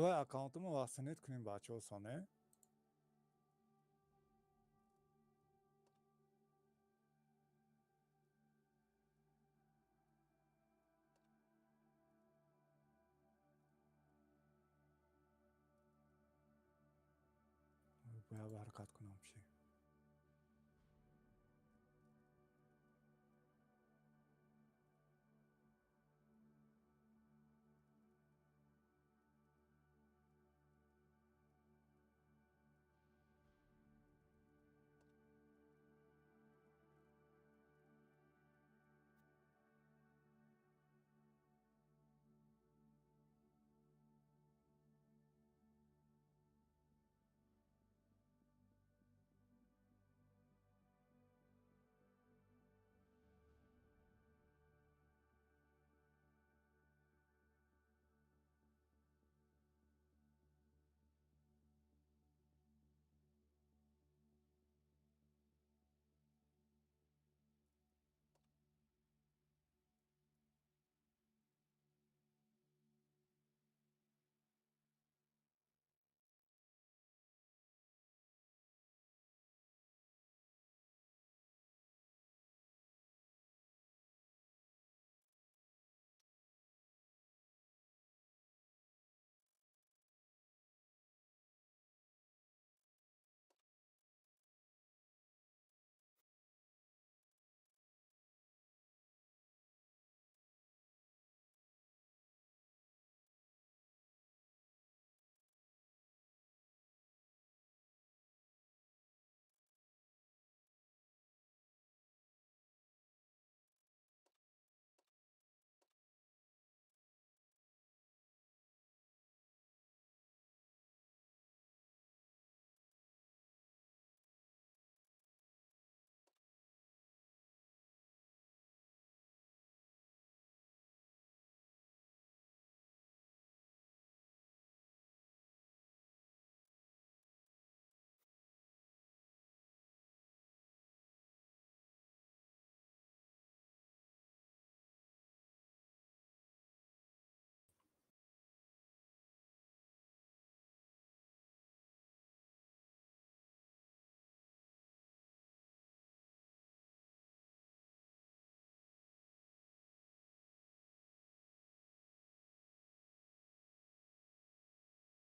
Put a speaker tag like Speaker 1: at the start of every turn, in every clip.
Speaker 1: Вай аккаунтумо васинет кунем, бачаҳо, соне. Бояд ҳаракат кунам чӣ.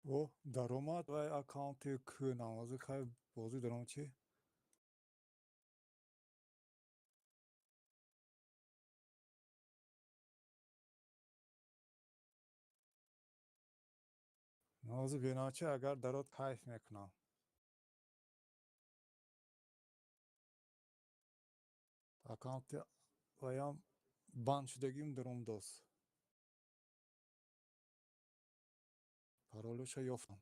Speaker 1: О, даромад вай аккаунти кӯнам. Ҳозир хай бозӣ дорам чӣ? Ҳозир бинам чӣ, агар дарод, кайф мекунам. Аккаунти ваям банд шудагим даромдост. Паролаша ёфтам.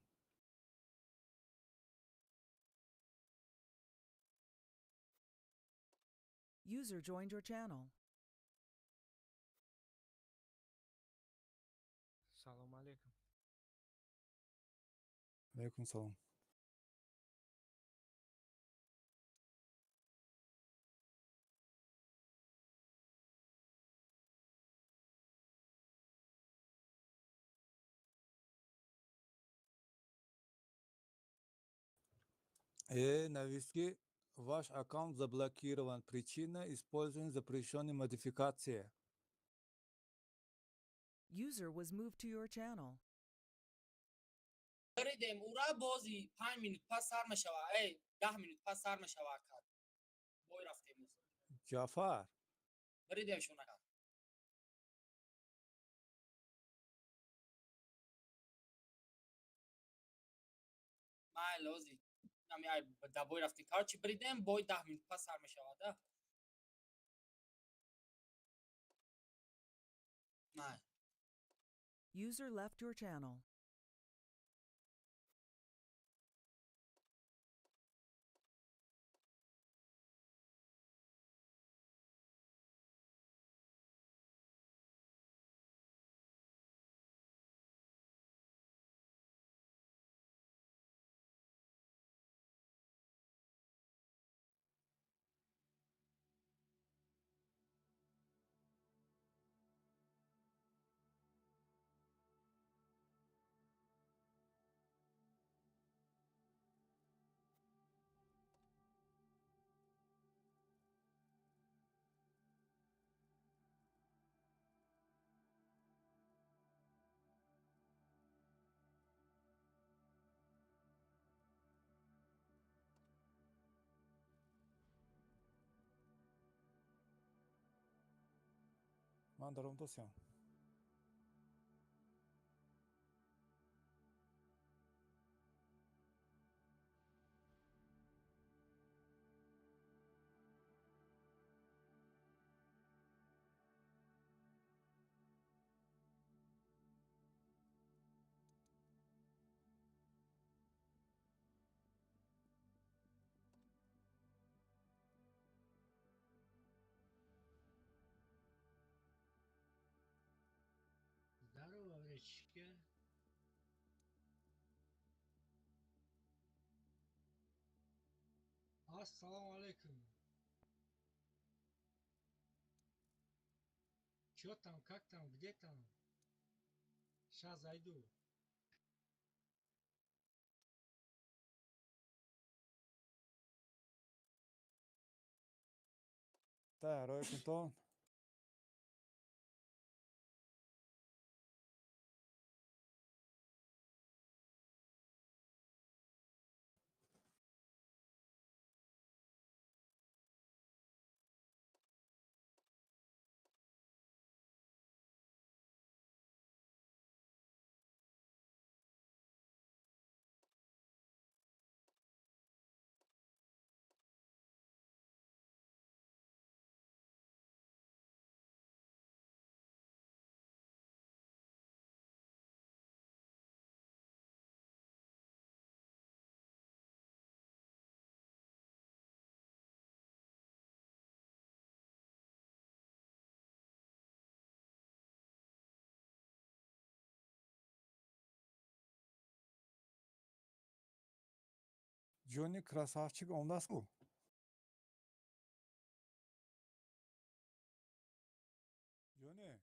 Speaker 2: User joined your channel.
Speaker 3: Салом алейкум.
Speaker 1: Алейкум салом. Навист ки ваш аккаунт заблокирован. Причина: использование запрещенной модификации.
Speaker 2: User was moved to your channel.
Speaker 4: Баридем ура, бози 5 минут пас сар мешава, эй, 10 минут пас сар мешава, акар бой рафтем.
Speaker 1: Ҷафар.
Speaker 4: Баридем шон, акар. Майли, ози нами ай да бой рафтем, короче, баридем бой 10 минут пас сар мешава да. Май.
Speaker 2: User left your channel.
Speaker 1: Ман даромдосям.
Speaker 3: Здорово, братишка. Ассаламу алейкум. Чё там, как там, где там? Сейчас зайду.
Speaker 1: Та, рой кунтон. Ҷони красавчик омдааст-ку. Ҷоне?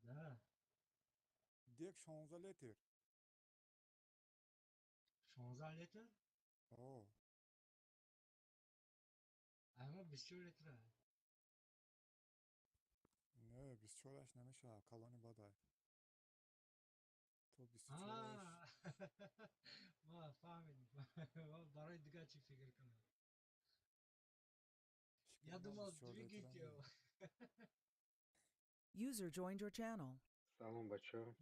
Speaker 3: Да.
Speaker 1: Дег 16 литр.
Speaker 3: 16 литр?
Speaker 1: О.
Speaker 3: Ама 24 литра.
Speaker 1: Не, 24-аш намешавад, калони бадай. То 24-аш.
Speaker 3: Ма фаҳмидам. Барои дигар чӣ фикр кунам? Я думал, двигатель.
Speaker 2: User joined your channel.
Speaker 5: Салом, бачаҳо.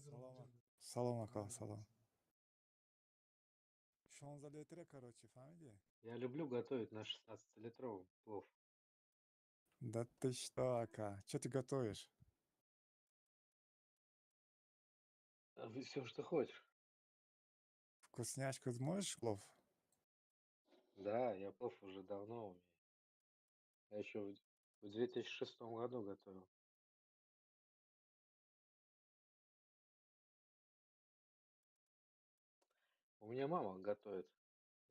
Speaker 1: Салом. Салом, ака, салом. 16 литра, короче, фаҳмидӣ?
Speaker 5: Я люблю готовить на 16-литровом плов.
Speaker 1: Да ты что, ака? Что ты готовишь?
Speaker 5: Все, что хочешь.
Speaker 1: Вкусняшку можешь плов?
Speaker 5: Да, я плов уже давно умею. Я еще в 2006 году готовил. У меня мама готовит.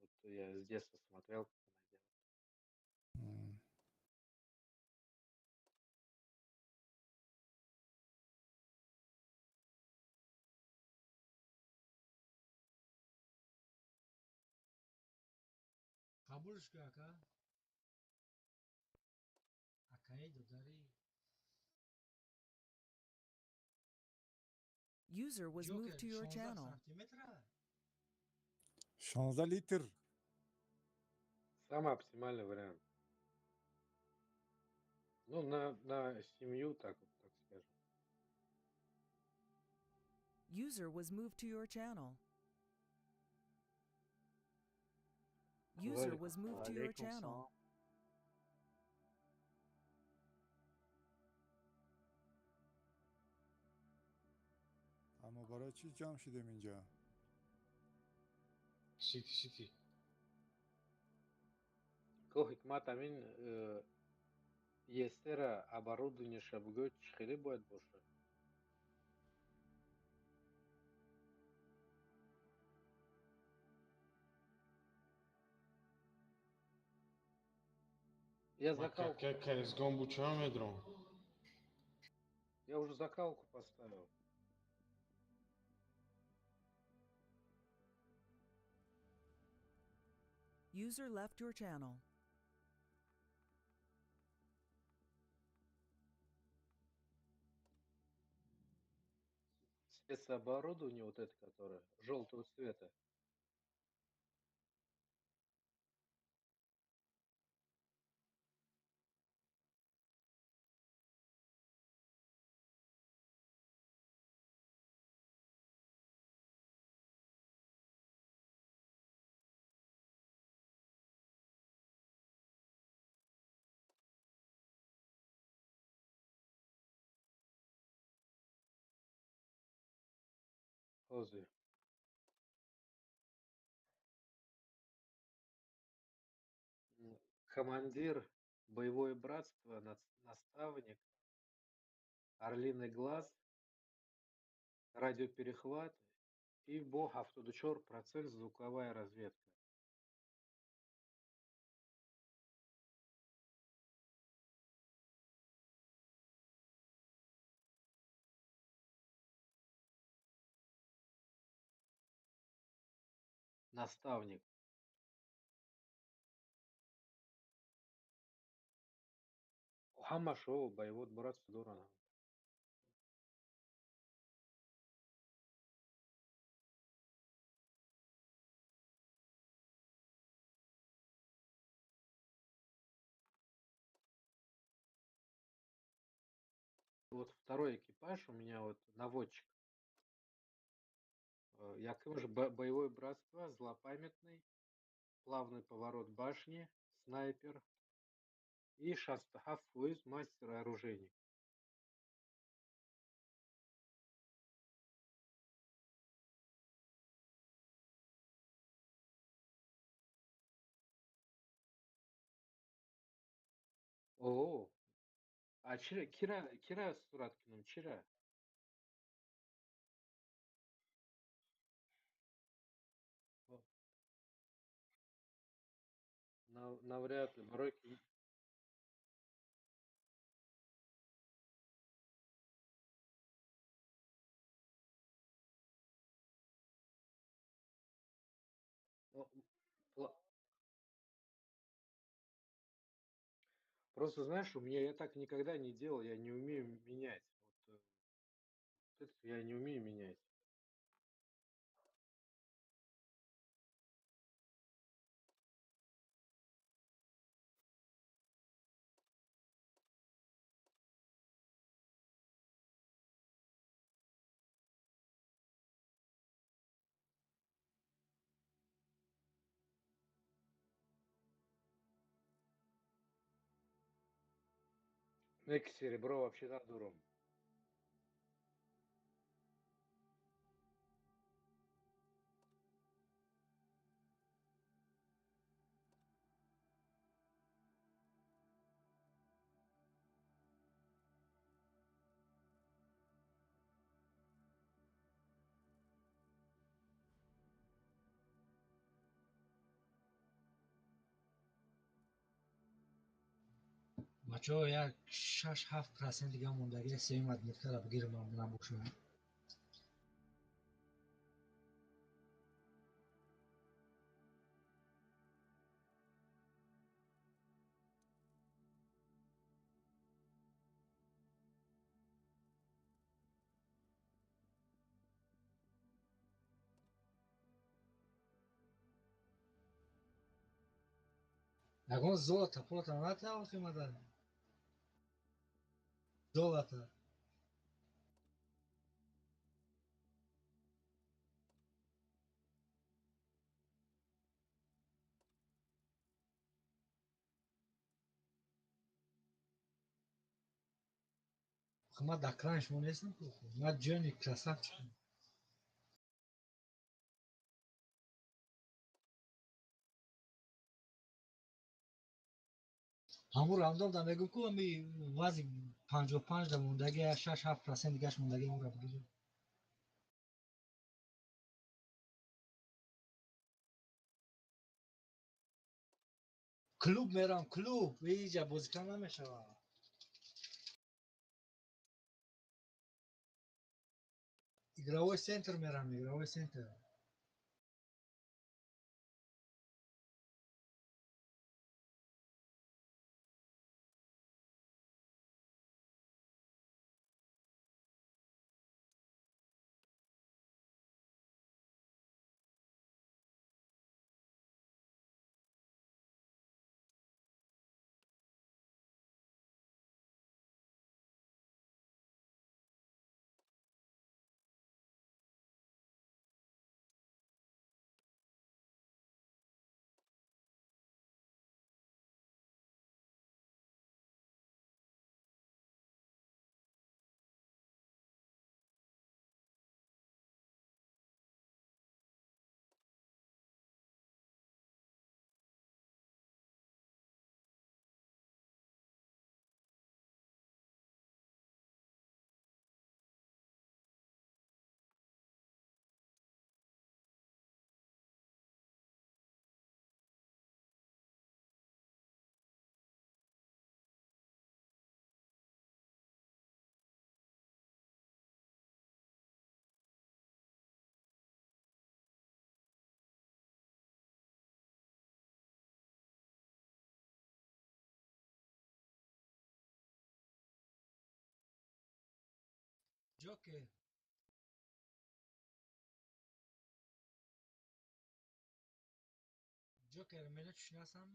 Speaker 5: Вот я с детства смотрел, как она делает.
Speaker 3: Қабулш ку, ака. Акаи додарӣ.
Speaker 2: User was moved
Speaker 3: Ҷокер
Speaker 2: to your
Speaker 3: 16
Speaker 2: channel.
Speaker 3: Сантиметра?
Speaker 1: 16 литр.
Speaker 5: Самый оптимальный вариант. Ну, на семью, так вот, так скажем.
Speaker 2: User was moved to your channel. User
Speaker 5: Валикум.
Speaker 2: Was moved to your
Speaker 6: Алейкум
Speaker 2: channel.
Speaker 6: салом.
Speaker 1: Аммо барои чӣ ҷамъ шудем инҷа?
Speaker 7: Сити, сити.
Speaker 5: Ко ҳикмат амин естера оборудованиеша бугӯ, чӣ хеле бояд бошад? Я
Speaker 7: Ма
Speaker 5: закалку
Speaker 7: как кайзгон бу ча медром?
Speaker 5: Я уже закалку поставил.
Speaker 2: User left your channel.
Speaker 5: Спецоборудование вот это, которое желтого цвета. Ҳозир. Командир, боевое братство, наставник, орлиный глаз, радиоперехват и бо 74% звуковая разведка. Наставник. Ҳамашо боевое братство доранд. Вот второй экипаж у меня вот наводчик. Яким же боевое братство, злопамятный, плавный поворот башни, снайпер и 67 фоиз мастер оружейник. О, а чира, кира, кира сурат кунам, чира? О, навряд ли, барои ки О, Просто, знаешь, у меня я так никогда не делал, я не умею менять. Вот, это я не умею менять. Нек серебро вообще надуром.
Speaker 3: Бачаҳо, як 6-7% дига мондагӣ, сеюм отметкара бигирам, набошам. Ягон золото пулата натавохи мада? Золото. Ма дар клани шумо нестам ку, ма ҷони красавчик. Ҳамун рандом да мегӯм ку, ами вази 55 да мондаги, 6-7% дигаш мондаги, онра бигирем. Клуб мерам, клуб иҷа бозикан намешавад. Игровой центр мерам, игровой центр. Ҷокер. Ҷокер, меня чушнасам?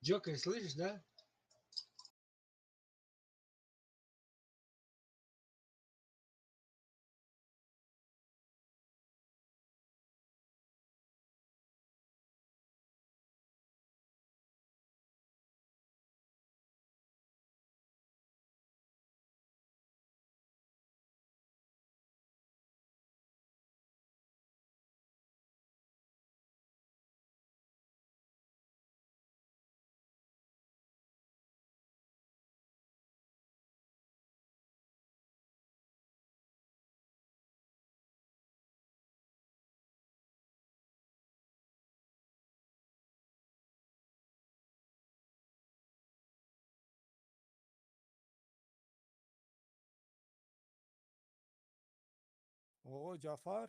Speaker 3: Джокер, слышишь, да?
Speaker 1: О, Ҷафар.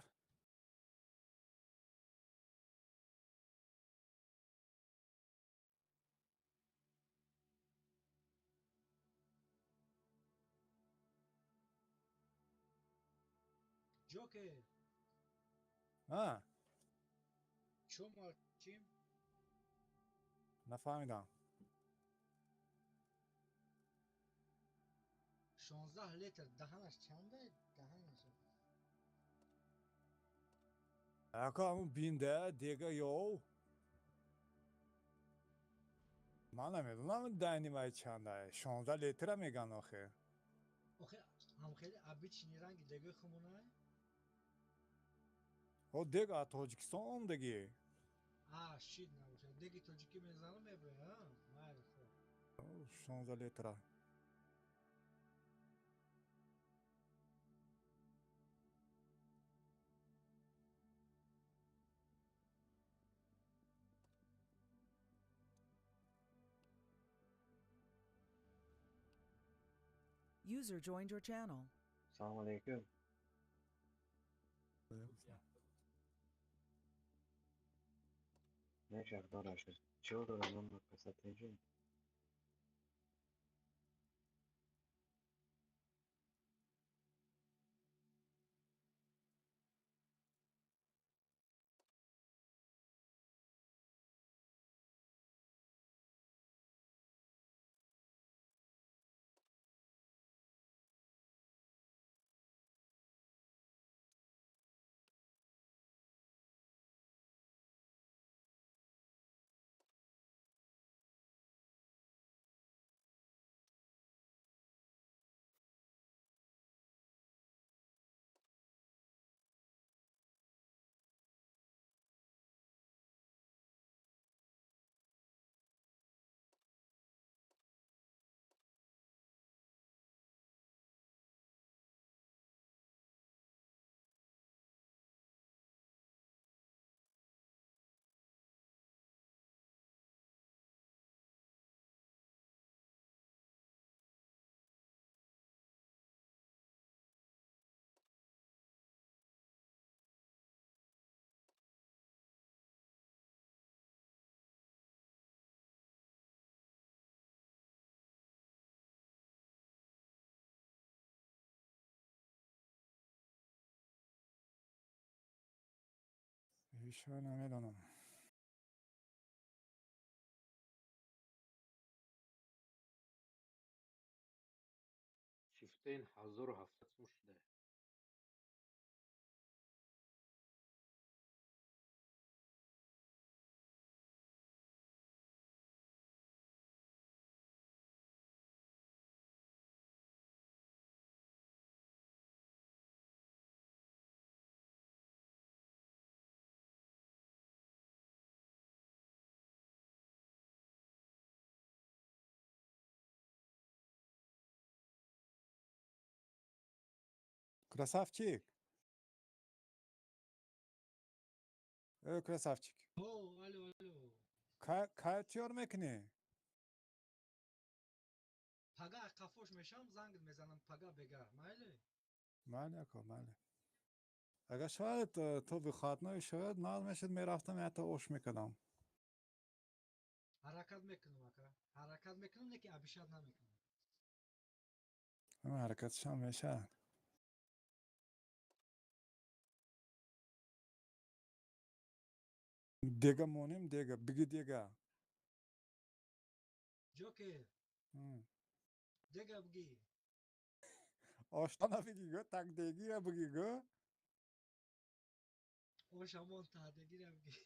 Speaker 3: Ҷокер.
Speaker 1: А,
Speaker 3: Чё молчим?
Speaker 1: Нафаҳмидам.
Speaker 3: 16 литр даҳанаш чанда? Даҳанаш.
Speaker 1: Ака, ҳамун бинда дега ёв. Ман намедонам, дайни вай чанда. 16 литра меган охе.
Speaker 3: Охе, ҳам хеле обычный ранги дегои хумона?
Speaker 1: О, дег а Тоҷикистон омдагӣ.
Speaker 3: А, шид набошад. Деги тоҷикӣ мезанам, меброя, а? Майли, хоб.
Speaker 1: 16 литра.
Speaker 2: User joined your channel.
Speaker 6: Салом алейкум. Не, шахдор. Чего дорам касатежин? Ишо намедонам.
Speaker 5: Чифтейн 1700 сум шуда.
Speaker 1: Красавчик. Э, красавчик.
Speaker 3: О, алло, алло.
Speaker 1: Кай тиёр мекунӣ?
Speaker 3: Пага қафош мешавам, занг мезанам пага бега. Майли?
Speaker 1: Майли, ако, майли. Агар шояд то выходной шояд, нағз мешуд, мерафтам, ята ош мекардам.
Speaker 3: Ҳаракат мекунам, ака. Ҳаракат мекунам, лекин обещать намекунам.
Speaker 1: Ҳаракатшам мешавад. Дега монем, дега, биги дега.
Speaker 3: Ҷокер, дега биги.
Speaker 1: Оштана биги гӯ, так дегира биги гӯ.
Speaker 3: Ошамон таҳдегира биги.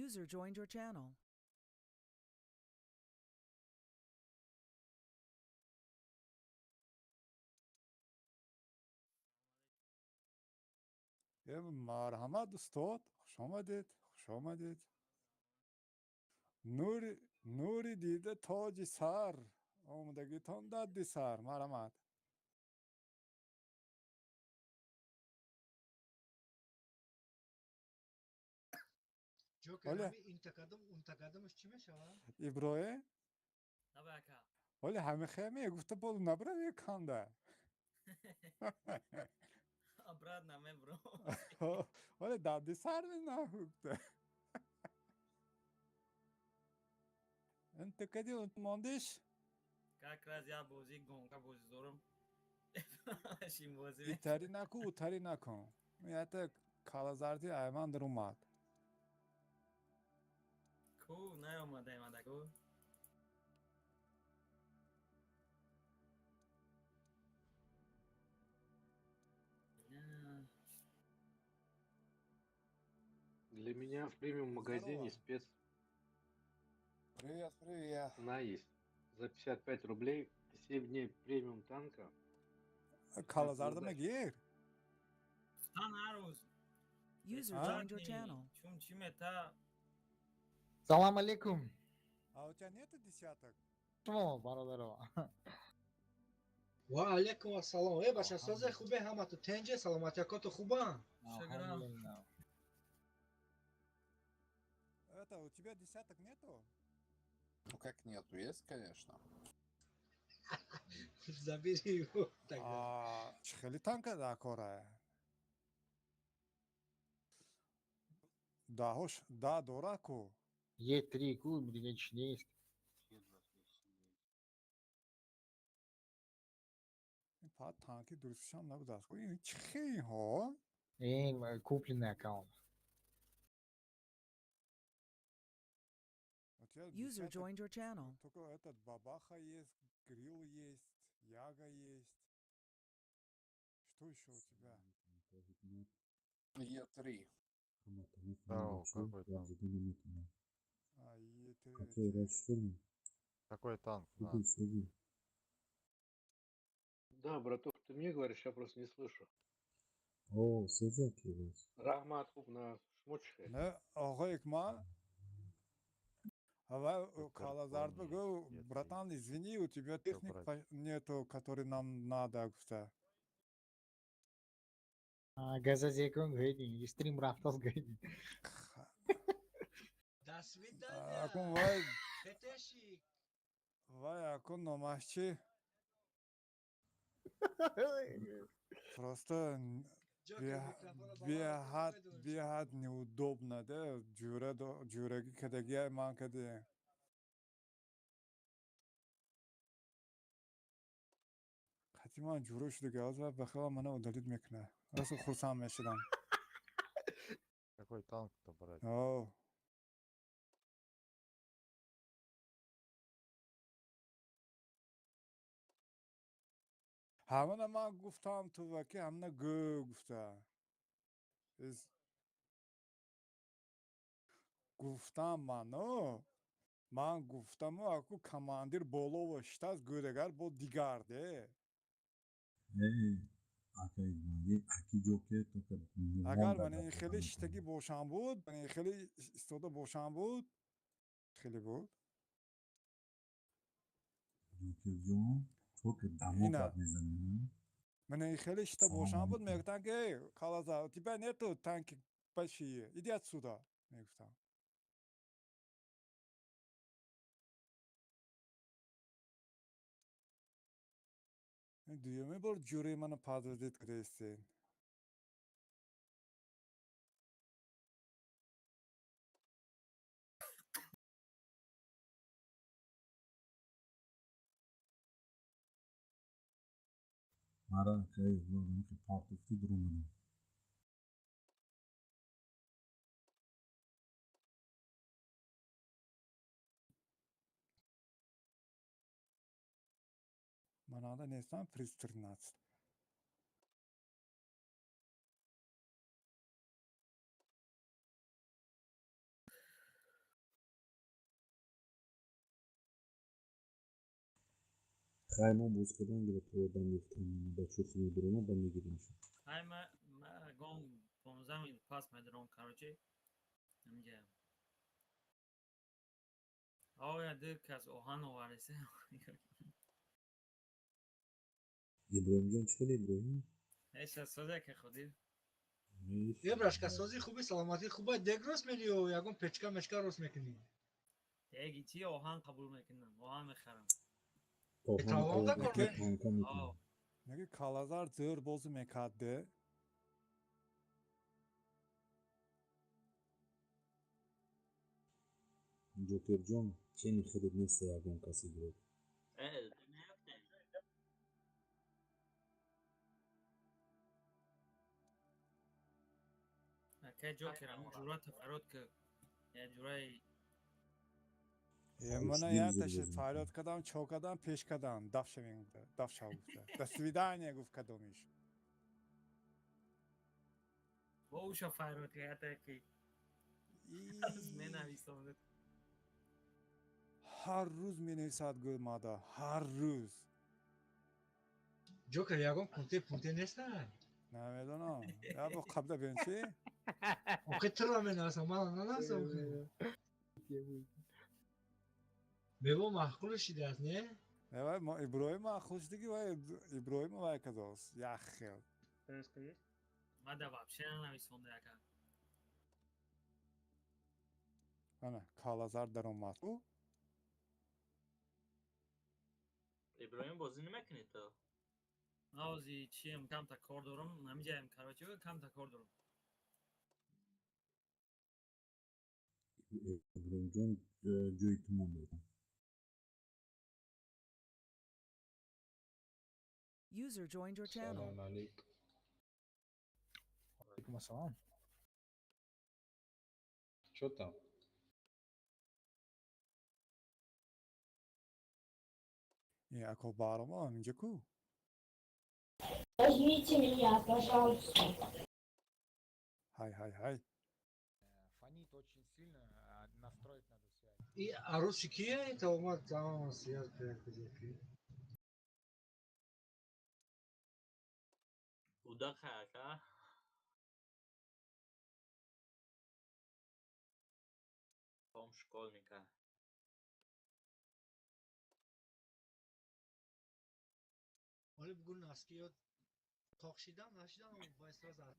Speaker 2: User joined your channel.
Speaker 1: Марҳамат, устод, хушомадед, хушомадед. Нури нури дида тоҷи сар, омадагитон дарди сар. Марҳамат.
Speaker 3: Ҷокер, ҳами интакадам унтакадамаш чӣ мешавад?
Speaker 1: Иброҳим?
Speaker 4: Давай, ака.
Speaker 1: Оли ҳамихе гуфта бол набрави канда.
Speaker 4: Обратно мебро.
Speaker 1: Оли дарди сар нахугта. Интакади мондиш?
Speaker 4: Как раз я бозӣ гонка бозӣ дорам. Шим бозӣ.
Speaker 1: Итари наку, утари накун. Ята калазарди айман даромад.
Speaker 4: Ку наомада омада ку.
Speaker 5: Для меня в премиум магазине спец.
Speaker 1: Привет, привет.
Speaker 5: Цена есть. За 55 рублей 7 дней премиум танка.
Speaker 1: Калазарда мегир.
Speaker 2: User joined your channel.
Speaker 4: Чум чимета.
Speaker 3: Салам алейкум.
Speaker 1: А у тебя нету десяток?
Speaker 3: Шумо бародаро. Ва алейкум ассалом. Э, бача, созе хубе ҳамату тенҷе, саломатиякоту хубан.
Speaker 4: Алҳамдулиллах.
Speaker 1: Это, у тебя десяток нету?
Speaker 8: Ну как нету, есть, конечно.
Speaker 3: Забери его тогда.
Speaker 1: Хеле танка дакора. Даҳош да дора ку.
Speaker 7: Е3 ку, дига чӣ нест.
Speaker 1: Па танки дурустшам набудааст. Ин чӣ хе
Speaker 7: Ин купленный аккаунт.
Speaker 2: User joined your channel.
Speaker 1: Только этот бабаха есть, грилл есть, яга есть. Что еще у тебя?
Speaker 8: Е3.
Speaker 9: Здорово, какой танк?
Speaker 1: А, Е3.
Speaker 9: Какой танк? На.
Speaker 5: Да, браток, ты мне говоришь, я просто не слышу.
Speaker 10: О, Сузуки.
Speaker 5: Рахмат на шмучхе.
Speaker 1: Не, оғои ма. Калазард бигӯ, братан, извини, у тебя техник нету, который нам надо, гуфта.
Speaker 7: Газазекун гӯйди, стрим рафтас гӯйди.
Speaker 3: До свидания.
Speaker 1: Акун вай.
Speaker 3: Петешик.
Speaker 1: Вай, акун номаш чӣ? Просто беҳад беҳад неудобно, да, ҷура ҷурагӣ кадагия ман каде. Қати ман ҷура шудаги, ҳозир ба хела мана удалить мекунад. Расо хурсанд мешудам.
Speaker 9: Какой танк-то брать?
Speaker 1: О. Ҳамана ман гуфтам ту ки ҳамана гӯ гуфта. Гуфтам ману. Ман гуфтаму аку командир болово шитаст гӯдагар бо дигар де. Агар ман хеле шитагӣ бошам буд, ман хеле истода бошам буд, хеле буд.
Speaker 10: Ҷокерҷон, то ки дамо гап мезанем.
Speaker 1: Мана хеле шита бошам буд, мегуфтанд ки эй, Калаза, у тебя нету танки большие, иди отсюда, мегуфтам. Дуюми бор ҷуръи мана подводить кардастен.
Speaker 10: Мара кай ки партофти дуромадам.
Speaker 1: Манада нестам приз 13.
Speaker 10: Хай мо боз кардан гирифт одам гуфтам бачо худо дурома ба мегирем шуд.
Speaker 11: Хай ма гон 15 минут пас медорам, короче. Ҳамҷа. Оя ду кас оҳан овардеса.
Speaker 10: Иброҳимҷон чӣ хеле Иброҳим?
Speaker 11: Эша соза ки худи.
Speaker 3: Ибрашка сози хуби, саломатӣ хуба, дег рост мени ё ягон печка мечка рост мекунӣ?
Speaker 11: Деги чи оҳан қабул мекунам, оҳан мехарам.
Speaker 1: Неги Калазар зӯр бозӣ мекард де.
Speaker 10: Ҷокерҷон, чени худат неста ягон каси гирод.
Speaker 11: Ака Ҷокер, ҳамун ҷуръата фарёд ки я ҷуръаи
Speaker 1: Мана яташи фарёд кардам, чо кардам, пеш кардам, даф шавем, даф шав гуфта. До свидания гуфт кадомиш.
Speaker 11: Бо уша фарёд ки ята ки менависам.
Speaker 1: Ҳар рӯз менависад гӯмада, ҳар рӯз.
Speaker 3: Ҷокер ягон пунте пунте неста?
Speaker 1: Намедонам. Я бо қабда бин чи?
Speaker 3: Охи туро менависам, мана нанависам. Мево маъқул шидааст, не?
Speaker 1: Не, вай Иброҳим маъқул шудиги, вай Иброҳим вай кадост. Як хел.
Speaker 11: Мада вообще нанависонда яка.
Speaker 1: Ана, Калазар даромад.
Speaker 12: Иброҳим бозӣ намекунӣ ту?
Speaker 11: Ҳози чием камта кор дорам, ҳамиҷаем короче, камта кор дорам.
Speaker 10: Иброҳимҷон ҷои ту монда.
Speaker 2: User joined your channel.
Speaker 5: Салам алейкум.
Speaker 7: Алейкум ассалам.
Speaker 5: Чё там?
Speaker 1: Ако Баҳрома инҷа ку?
Speaker 13: Возьмите меня, пожалуйста.
Speaker 1: Ҳай, ҳай, ҳай.
Speaker 7: Фонит очень сильно, настроить надо связь.
Speaker 3: И аруси кия это омад тамом связь перекузеки.
Speaker 12: Удаха ака. Том школьника.
Speaker 3: Оли бугун наски ёд тоқ шидам, нашидам, вай сразу.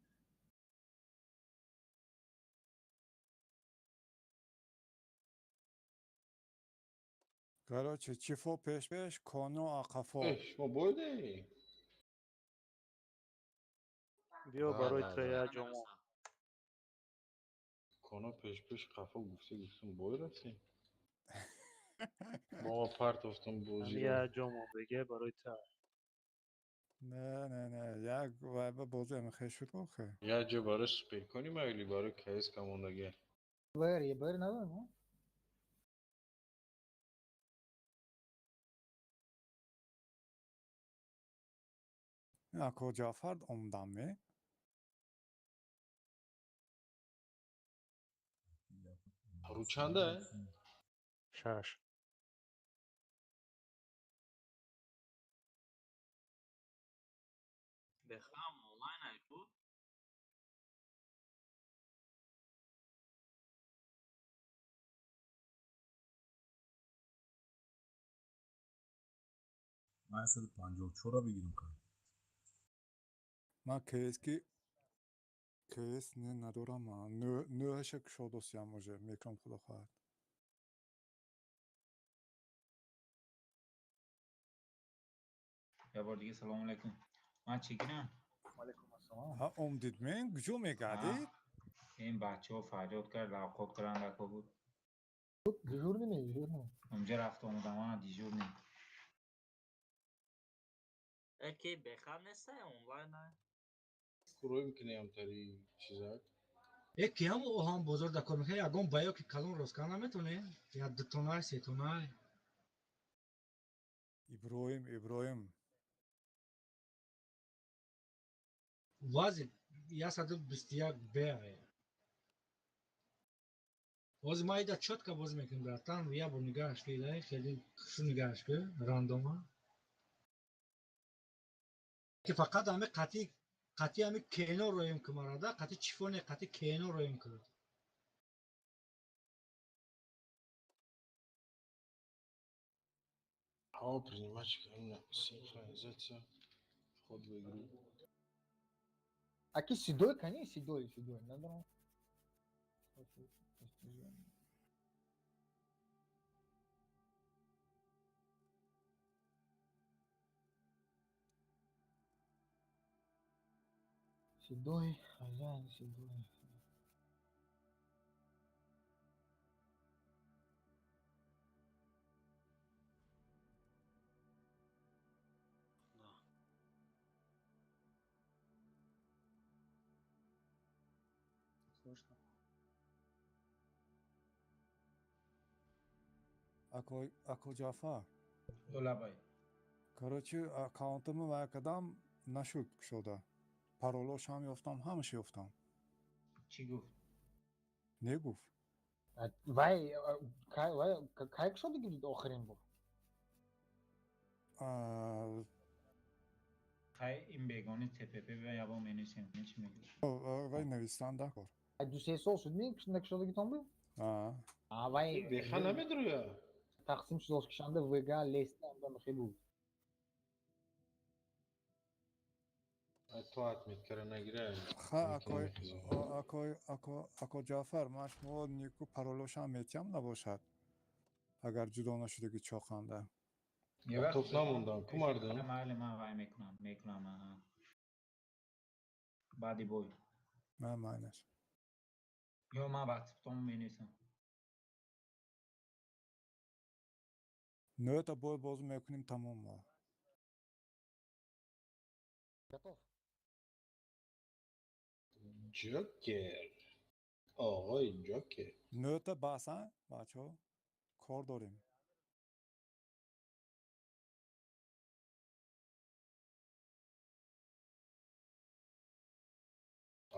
Speaker 1: Короче, чифо пеш пеш, коно ақафо.
Speaker 5: Шумо бойде?
Speaker 14: Биё барои ту як ҷомо.
Speaker 5: Коно пеш пеш қафо гуфти гуфтум бой рафтем. Мо партофтум бозиро.
Speaker 14: Як ҷомо беге барои ту.
Speaker 1: Не, не, не, як вай ба бозӣ ҳам шуд охе.
Speaker 5: Як ҷо барои суперкони майли барои КС командагӣ.
Speaker 7: БР, БР надорем, ҳо?
Speaker 1: Ако Ҷаъфар омдам ме?
Speaker 5: Рӯ чанда?
Speaker 14: Шаш.
Speaker 12: Бехам онлайн ай ку?
Speaker 10: Ман 154-ро бигирам кай.
Speaker 1: Ман КС ки КС не надорам, нӯҳаша кушодосиям уже мекунам, худо хоҳад.
Speaker 15: Я бор дига салому алайкум. Ман чӣ гирам?
Speaker 7: Алайкум ассалом.
Speaker 1: Ҳа, омдидмен, куҷо мегардид?
Speaker 15: Ин бачаҳо фарёд кард, авқот кардан дако буд.
Speaker 7: Дежурный ме, дежурный.
Speaker 15: Онҷа рафта омадам, ана дежурный.
Speaker 12: Эки бехаб нестай онлайн ай?
Speaker 5: Куроим кинеям тари чизак.
Speaker 3: Э киам оҳан бозор да кор мекунад, ягон баё ки калон рост карда наметавонӣ? Я дутонай, сетонай.
Speaker 1: Иброҳим, Иброҳим.
Speaker 3: Вази 121 Б. Ҳозир ман ида чётко бозӣ мекунем, братан, я бор нигаҳаш ки ида хеле хушу нигаҳаш ки рандома. Ки фақат ҳами қатъи қатъи ҳами кено роем ки марада, қатъи чифоне, қатъи кено роем ки.
Speaker 5: Ҳаво принимать синхронизация, вход в игру.
Speaker 7: Аки седой, конечно, седой, седой. Надо. Седой, хозяин седой.
Speaker 11: Слышно.
Speaker 1: Ако, ако Ҷафар.
Speaker 15: Лабай.
Speaker 1: Короче, аккаунтамро вай кардам, нашуд кушода. Паролошам ёфтам, ҳамаша ёфтам.
Speaker 15: Чӣ гуфт?
Speaker 1: Не гуфт.
Speaker 7: Вай, кай, вай, кай кушода гирид охирин бор?
Speaker 15: Хай, ин бегони ТПП ва ябо менависем, чӣ мегӯ?
Speaker 1: Вай навистан дакор.
Speaker 7: 2-се сол шуд ми накушодагитон бу?
Speaker 1: А.
Speaker 7: Вай
Speaker 5: Беха намедруя.
Speaker 7: Тақсим шуд кишанда ВГ леста ам хеле буд.
Speaker 5: То отметкара нагира.
Speaker 1: Ха, акой, акой, ако, ако Ҷафар, ман шумо нику паролошам метиҳам набошад. Агар ҷудо нашудаги чоқанда.
Speaker 5: Топ намондам, ку мардум?
Speaker 15: Майли, ман вай мекунам, мекунам, аҳа. Баъди бой.
Speaker 1: На, майнаш.
Speaker 15: Ё ман ватсаптон менависам.
Speaker 1: Нӯта бой боз мекунем, тамом мо.
Speaker 7: Готов.
Speaker 5: Ҷокер. Оғои Ҷокер.
Speaker 1: Нӯта бас, а, бачаҳо? Кор дорем.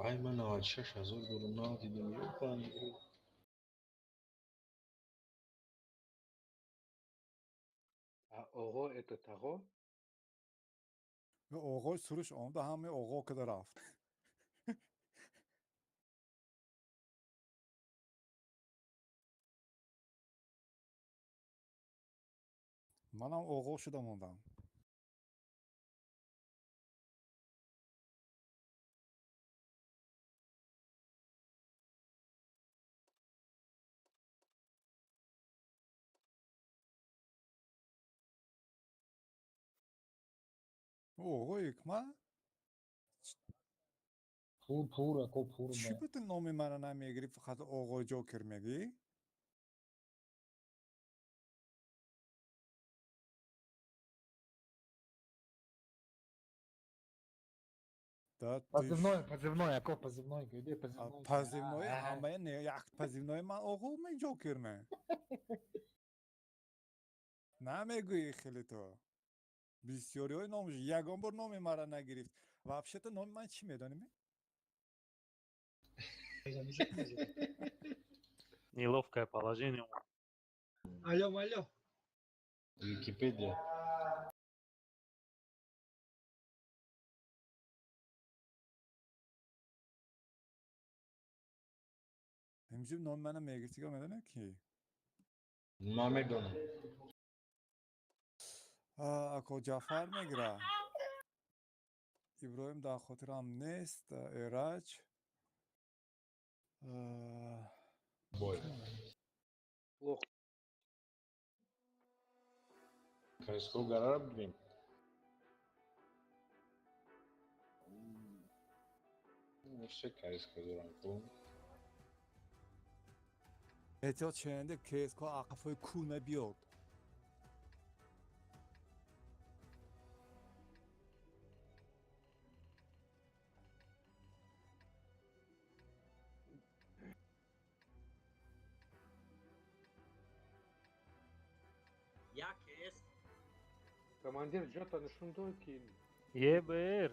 Speaker 5: Ай, ман 96 ҳазор дорам, надидам, ёбани. А оғо это таго?
Speaker 1: Оғои суруш омада, ҳамаи оғо када рафт. Манам оғо шуда мондам. Оғои ма?
Speaker 7: Пур, пур, ако пур.
Speaker 1: Чӣ буд номи мана намегирӣ, фақат оғои Ҷокер мегӣ?
Speaker 7: Позывной, позывной, ако позывной, где позывной?
Speaker 1: Позывной, ҳамаи не, як позывной ман оғо ме Ҷокер ме. Намегӯӣ хеле то. Бисёриҳои номш ягон бор номи мара нагирифт. Вообще-то номи ман чӣ медонӣ?
Speaker 14: Неловкое положение.
Speaker 3: Алло, алло.
Speaker 5: Википедия.
Speaker 1: Имҷиб номи мана мегиртига медонӣ ки?
Speaker 5: Ман медонам.
Speaker 1: Ако Ҷафар мегира. Иброҳим дар хотирам нест, Эраҷ.
Speaker 16: Бой.
Speaker 5: Плохо.
Speaker 16: КСК гора бинем. Все КСК дорам ку.
Speaker 1: Эҳтиёт шаванда КСК ақафои кӯ набиёд.
Speaker 12: Як КС.
Speaker 5: Командир ҷота нишон дод ки
Speaker 14: ЕБР.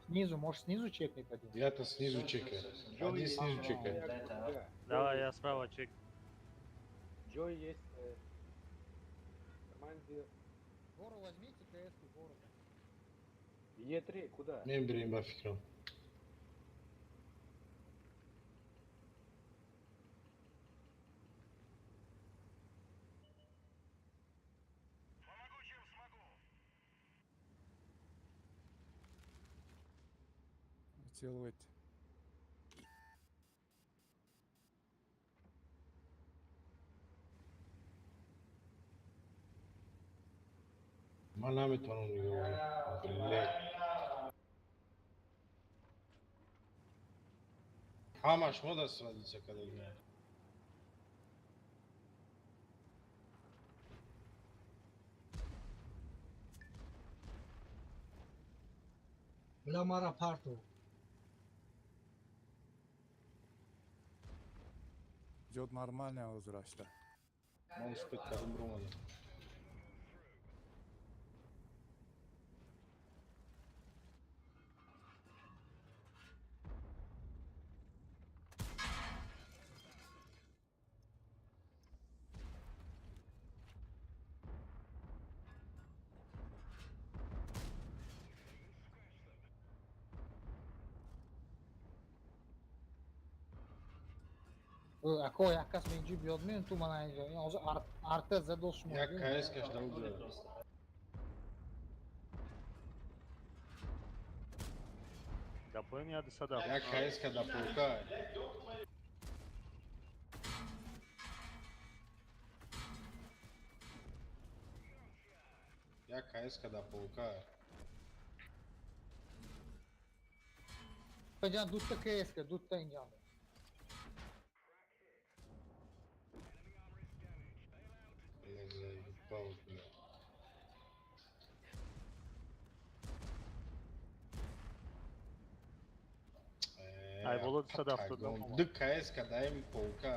Speaker 7: Снизу, может, снизу чекнет один?
Speaker 16: Я-то снизу чекаю. Один снизу чекает.
Speaker 14: Давай, я справа чек.
Speaker 5: Джой есть. Командир.
Speaker 7: Гору возьмите, КС гору.
Speaker 5: Е3, куда?
Speaker 16: Мембрин ба фикрам.
Speaker 1: Делает.
Speaker 16: Ман наметавонам нигоҳ кунам. Ҳамаш мо даст садица кардагӣ.
Speaker 3: Бля, мара парту.
Speaker 1: Идет нормально возвращаться.
Speaker 16: Ман успеть кардам бромадам.
Speaker 7: Ако як кас инҷи биёд меён ту мана инҷо. Ин ҳозир арта задо шумо.
Speaker 16: Як КС кашда уҷо.
Speaker 14: Да поён я дусада.
Speaker 16: Як КС када полка. Як КС када полка.
Speaker 7: Инҷа дута КС ка, дута инҷа.
Speaker 16: Заебал, бля.
Speaker 14: Ай, боло 272.
Speaker 16: Ду КС кадаем полка.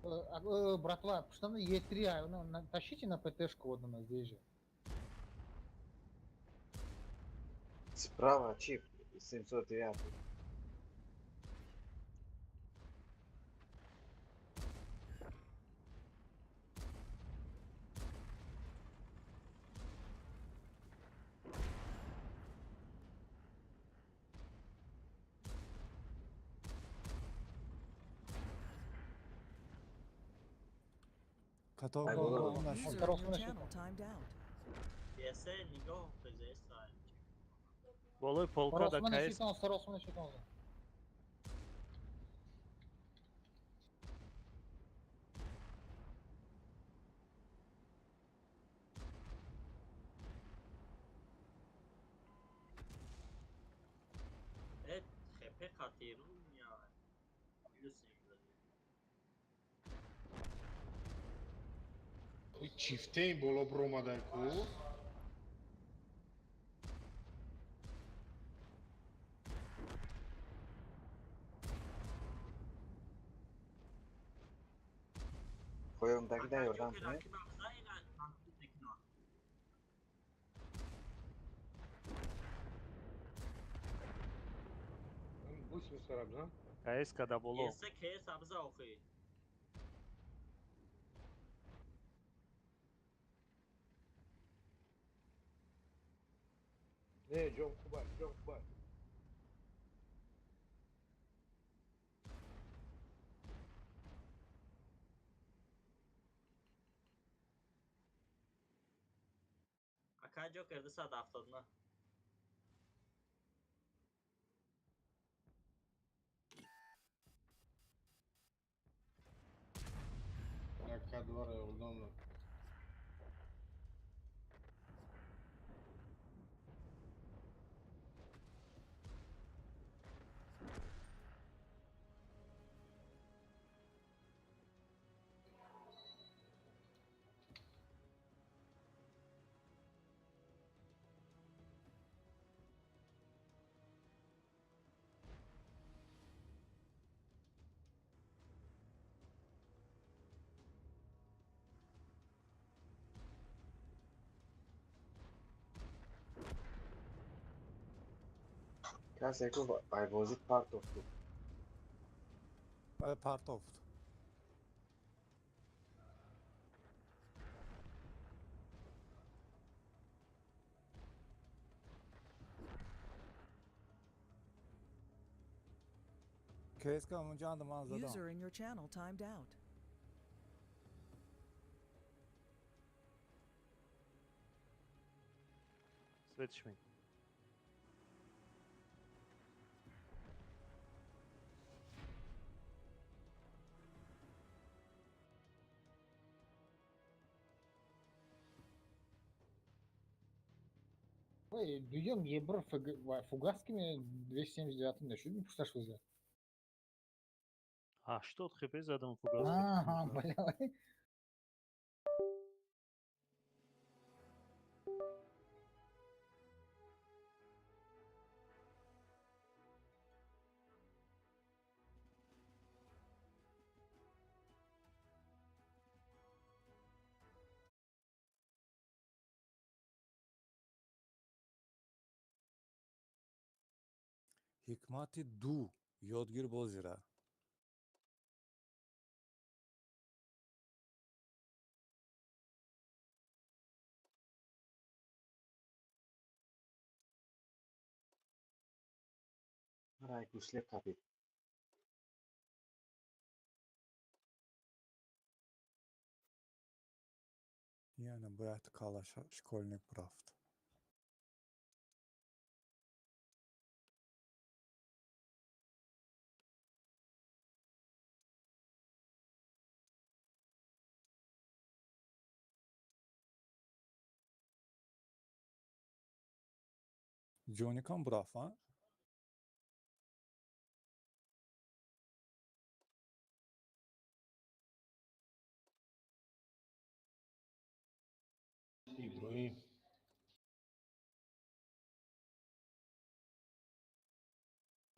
Speaker 7: Братва, пуштана Е3, тащите на ПТшку вот на здесь же.
Speaker 6: Справа чип 709.
Speaker 1: Қатор нашуд.
Speaker 12: Есе нигоҳ безеса.
Speaker 14: Болои полка да КС.
Speaker 12: Э, хп қатиру я. Плюс.
Speaker 16: Чифтейн боло бромадан ку.
Speaker 6: Поёндагида ёрдам кунед.
Speaker 14: КС када боло.
Speaker 12: Есе КС абза охи.
Speaker 5: Не, ҷон хубай, ҷон хубай.
Speaker 12: Акай Ҷокер 279.
Speaker 16: Як К2 ёрдам дод.
Speaker 6: Касе гуфт айбозӣ партофт гуфт.
Speaker 1: Бале, партофт. КСК онҷанда ман задам.
Speaker 2: User in your channel timed out.
Speaker 14: Switch me.
Speaker 7: Ой, дуюм ебр фугаскими 279 нашуд мепурсаш вуза.
Speaker 14: 80 хп задам фугас.
Speaker 7: Аҳа, бале.
Speaker 1: Ҳикмати ду ёдгир бозира.
Speaker 6: Мара ай гусле қапид.
Speaker 1: Яна бояд калаша школьник бурафт. Ҷоникам бурафт, а?
Speaker 16: Иброҳим.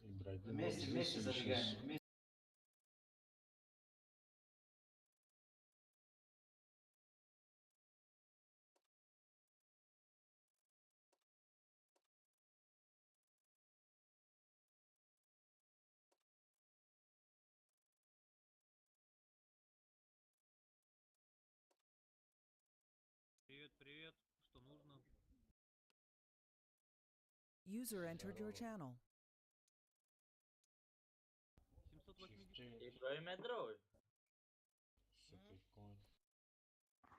Speaker 16: Ибрагим
Speaker 15: Вместе, вместе забегаем. Вместе.
Speaker 11: Привет, привет. Что нужно?
Speaker 2: User entered your channel.
Speaker 11: 780.
Speaker 12: Иброҳим медрой.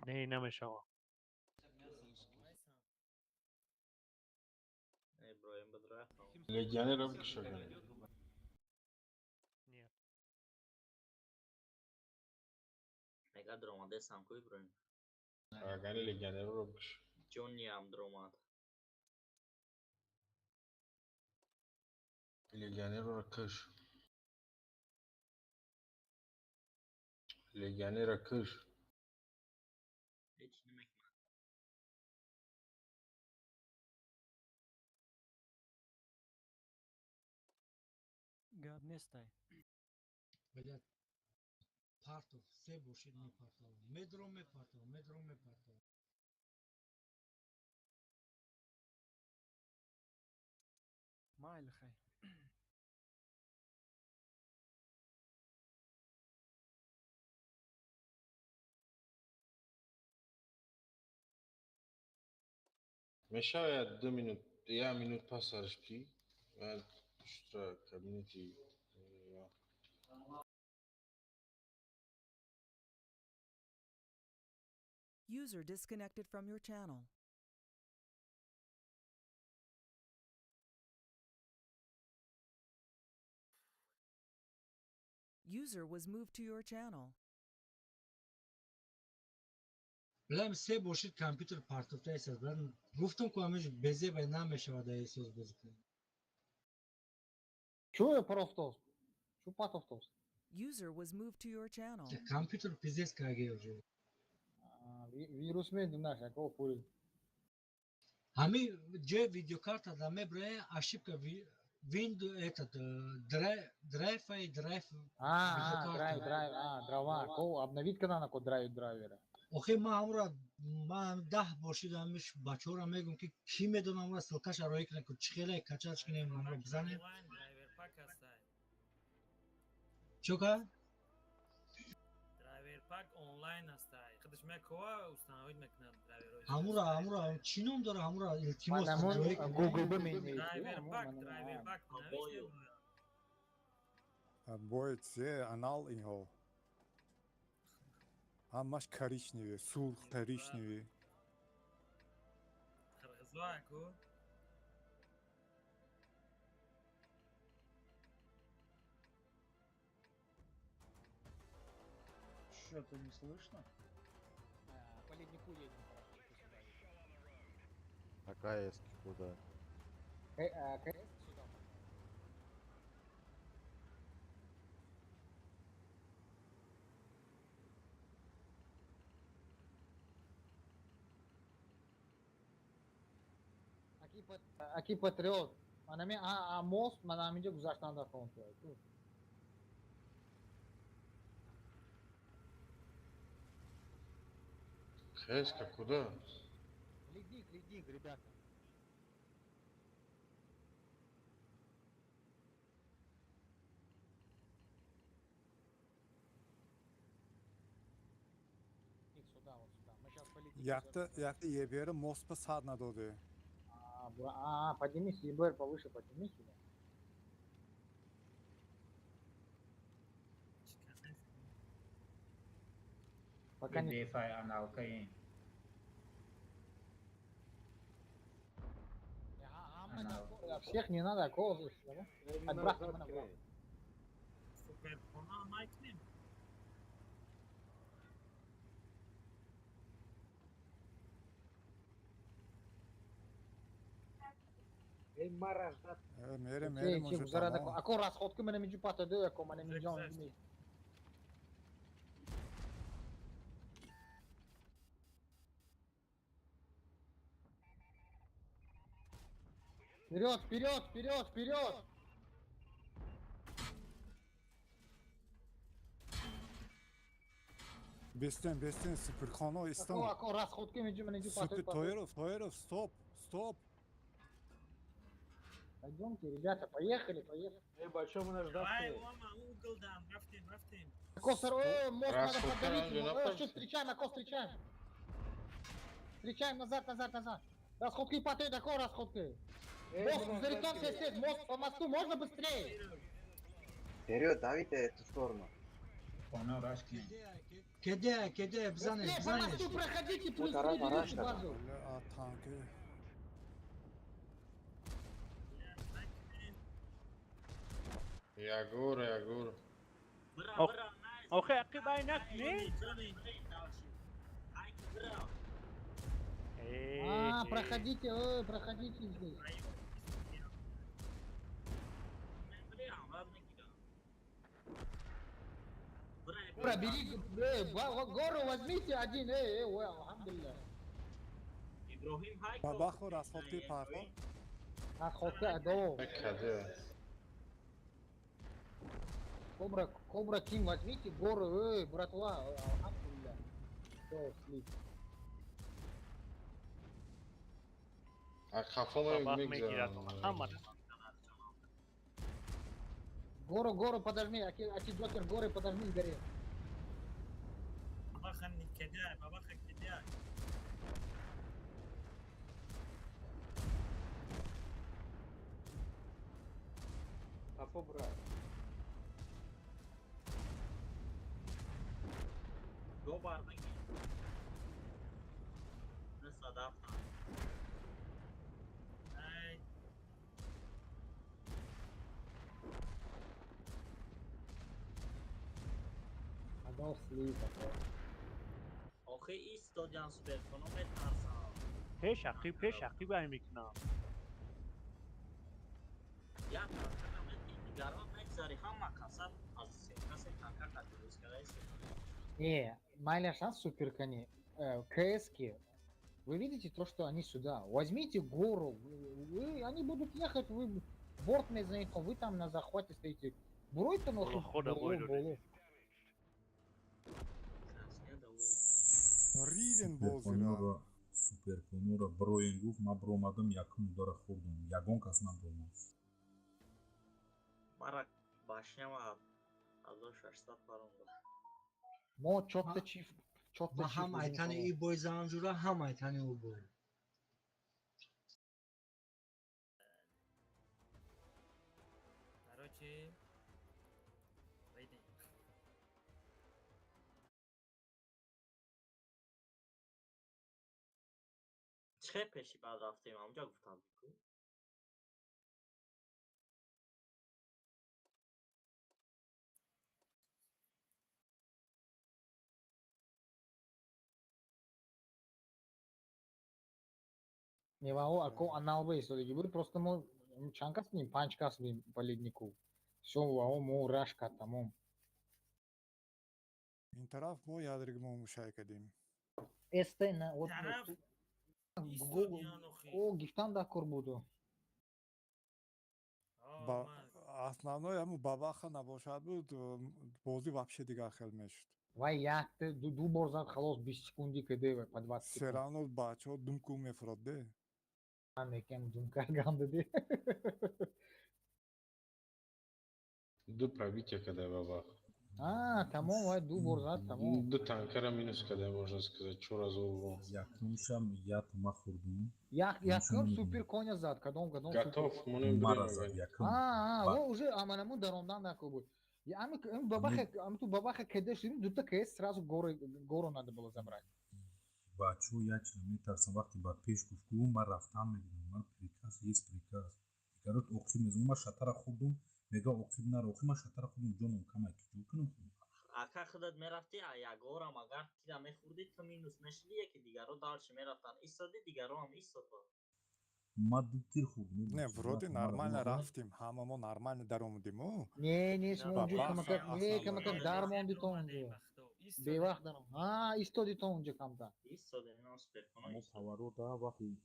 Speaker 14: Не, намешава.
Speaker 12: Иброҳим бадрой.
Speaker 16: Легионерам кишаган.
Speaker 14: Нет.
Speaker 12: Мега дромадесам ку Иброҳим.
Speaker 16: Агани легионерро бикш.
Speaker 12: Ҷониам дромад.
Speaker 16: Легионерро киш. Легионера киш.
Speaker 12: Ҳеҷ намекунад.
Speaker 11: Гап нестай.
Speaker 3: Блядь, партов, се бошид мепартовам. Медром мепартовам, медром мепартовам.
Speaker 11: Майли хай.
Speaker 16: Мешавад 2 минут, як минут пас сараш пи. Шутра кабинети.
Speaker 2: User disconnected from your channel. User was moved to your channel.
Speaker 3: Билам се бошид компютер партофта эсаз. Билам гуфтам ку ҳамеш безе бай намешавад дар эсоз бозӣ кунем.
Speaker 7: Чё партофтост? Чё партофтост?
Speaker 2: User was moved to your channel.
Speaker 3: Компютер пиздец карге уже.
Speaker 7: Вирус медунаш, ако пули.
Speaker 3: Ҳами ҷои видеокарта да мебрае ошибка Windows этот драйв и драйв.
Speaker 7: А, драйв, дрова. Ко обновить когда на код драйв драйвера.
Speaker 3: Охи ма ҳамра ма 10 бор шидам ҳамиш бачаҳоро мегӯм ки кӣ медонам ҳамра ссылкаша роӣ кунем ки чӣ хеле качач кунем ҳамра бизанем.
Speaker 11: Драйвер пак ҳастай.
Speaker 3: Чё ка?
Speaker 11: Драйвер пак онлайн ҳастай. Худаш мекова установить мекунад драйверҳои.
Speaker 3: Ҳамура ҳамура чӣ ном дора ҳамура илтимос.
Speaker 7: Google бимени.
Speaker 11: Драйвер пак, драйвер пак нависте.
Speaker 1: Бояд се анал инҳо. Ҳамаш коричневый, сурх коричневый.
Speaker 11: Қирғизо ку?
Speaker 15: Что-то не слышно?
Speaker 7: По леднику едем.
Speaker 9: А КС куда?
Speaker 7: КС сюда. Аки патриот. Манами а мост манами ҷо гузаштан дар фронт.
Speaker 16: КС-ка куда?
Speaker 7: Ледник, ледник, ребята. Сюда, вот сюда. Мы сейчас полетим.
Speaker 1: Якта, якта ЕБР мост ба сад надоде.
Speaker 7: А, поднимись, ЕБР повыше поднимись сюда. Пока не... Всех не надо, кого да?
Speaker 1: Мере, мере, может,
Speaker 7: Ако расходку мене миджу патаду, ако мене миджон. Вперед, вперед, вперед, вперед!
Speaker 1: Бестен, бестен, суперхоно, истон.
Speaker 7: Ако расходку миджу мене миджу патаду.
Speaker 1: Супер, Тоиров, Тоиров, стоп, стоп.
Speaker 7: Пойдемте, ребята, поехали, поехали.
Speaker 5: Эй, большой мы нас
Speaker 11: Давай, Лома, угол дам, рафтим, рафтим.
Speaker 7: Косар, мост надо подавить. Что, встречаем, ако встречаем. Встречаем, назад, назад, назад. Расходки паты, такой расходки. Мост, зареком все, все, мост по мосту, можно быстрее?
Speaker 6: Вперед, давите эту сторону.
Speaker 3: Кеде, кеде, бзанеш,
Speaker 7: Быстрее по
Speaker 3: бзанеш.
Speaker 7: мосту проходите, плюс три берите базу.
Speaker 1: А танки.
Speaker 16: Ягур, Ягур.
Speaker 14: Охе, ақибай накни?
Speaker 7: А, проходите, ой, проходите здесь. Бери, гору возьмите один, эй, эй, алхамдулилля.
Speaker 1: Бабаху расходки парко.
Speaker 7: Расходки, адо. Кобра, Кобра Ким, возьмите гору, эй, братва, алхамдулилля. Все, слив.
Speaker 16: А хафома мегирад.
Speaker 7: Гору, гору подожми, аки Джокер, горы подожми, горе.
Speaker 11: Бабаха не кидай, бабаха кидай.
Speaker 5: Хафо брат.
Speaker 12: До барбаги. Не садаф.
Speaker 11: Ай.
Speaker 7: Но слив.
Speaker 12: Охи истодиан суперконо метарсам.
Speaker 14: Пеш ақиб, пеш ақиб ай мекунам.
Speaker 12: Як танка дигарон мегзари, ҳама каса аз се касе танка катилус кардаист.
Speaker 7: Не, майля шанс суперкони. КСки. Вы видите то, что они сюда. Возьмите гору. Вы, они будут ехать, вы борт мезонитом, вы там на захвате стоите. Бурой-то нахуй.
Speaker 14: Хода бой.
Speaker 1: Риден бозира.
Speaker 10: Суперконура броен гуфт, ман биромадам, якум удара хӯрдум. Ягон кас набиромад.
Speaker 12: Мара башняма 1600 паронда.
Speaker 7: Мо чотта чиф, чотта
Speaker 3: Ма
Speaker 7: чиф.
Speaker 3: ҳам айтани и бой занҷура, ҳам айтани ӯ бой.
Speaker 11: Короче, выйдем.
Speaker 12: Чӣ пеши баъд рафтем, ҳамҷа гуфтам ку.
Speaker 7: Не, вао, ако аналба истодагӣ буд, просто мо чанд кас будем? Панҷ кас будем по леднику. Всё, вао, мо раш кард, тамом.
Speaker 1: Ин тараф мо ядригмо мушай кардем.
Speaker 7: СТ на вот
Speaker 11: Тараф
Speaker 7: о гифтан дакор буду.
Speaker 1: Основной ҳаму бабаха набошад буд, бозӣ вообще дигар хел мешуд.
Speaker 7: Вай якта ду бор зад, халос, 20 секунди кд вай по 20
Speaker 1: Все
Speaker 7: секунд.
Speaker 1: равно бачаҳо думку мефурод де.
Speaker 7: Ман мекам думка гандади.
Speaker 16: Ду пробитие кадай бабах.
Speaker 7: А, тамом, вай ду бор зад, тамом.
Speaker 16: Ду танкара минус кадай, можно сказать, чор азор.
Speaker 10: Якумшам як ма хӯрдум.
Speaker 7: Як якум супер коня зад, кадом кадом супер.
Speaker 16: Готов, монем
Speaker 10: Мара зад якум.
Speaker 7: А, а, о, уже аманаму даромдан нако буд. Я ами бабаха, ами ту бабаха кд шудим, дута КС сразу гору гору надо было забрать.
Speaker 10: Бачаҳо як чизо метарсам, вақте ба пеш гуфт, ку ман рафтан мегирам, ман приказ есть приказ. Дигарот оқиб мезанам, ман шатара хӯрдум, мега оқиб наро, оқиб ман шатара хӯрдум, ҷоном камай ки ҷо кунам?
Speaker 12: Ака худат мерафтӣ, а ягорам агар тира мехӯрдӣ, ту минус мешудӣ, яки дигаро дальше мерафтан. Истоди, дигаро ҳам истод.
Speaker 10: Ман ду тир хӯрдум.
Speaker 1: Не, вроде нормально рафтем, ҳама мо нормально даромадем.
Speaker 7: Не, не, шумо унҷо
Speaker 1: Бабаха
Speaker 7: камакак, не,
Speaker 1: основной.
Speaker 7: камакак дармонди то унҷо. Бевақт даром. А, истоди то унҷо камтар.
Speaker 12: Истоди, инам суперконо
Speaker 10: Мо
Speaker 12: истод.
Speaker 10: поворота вақти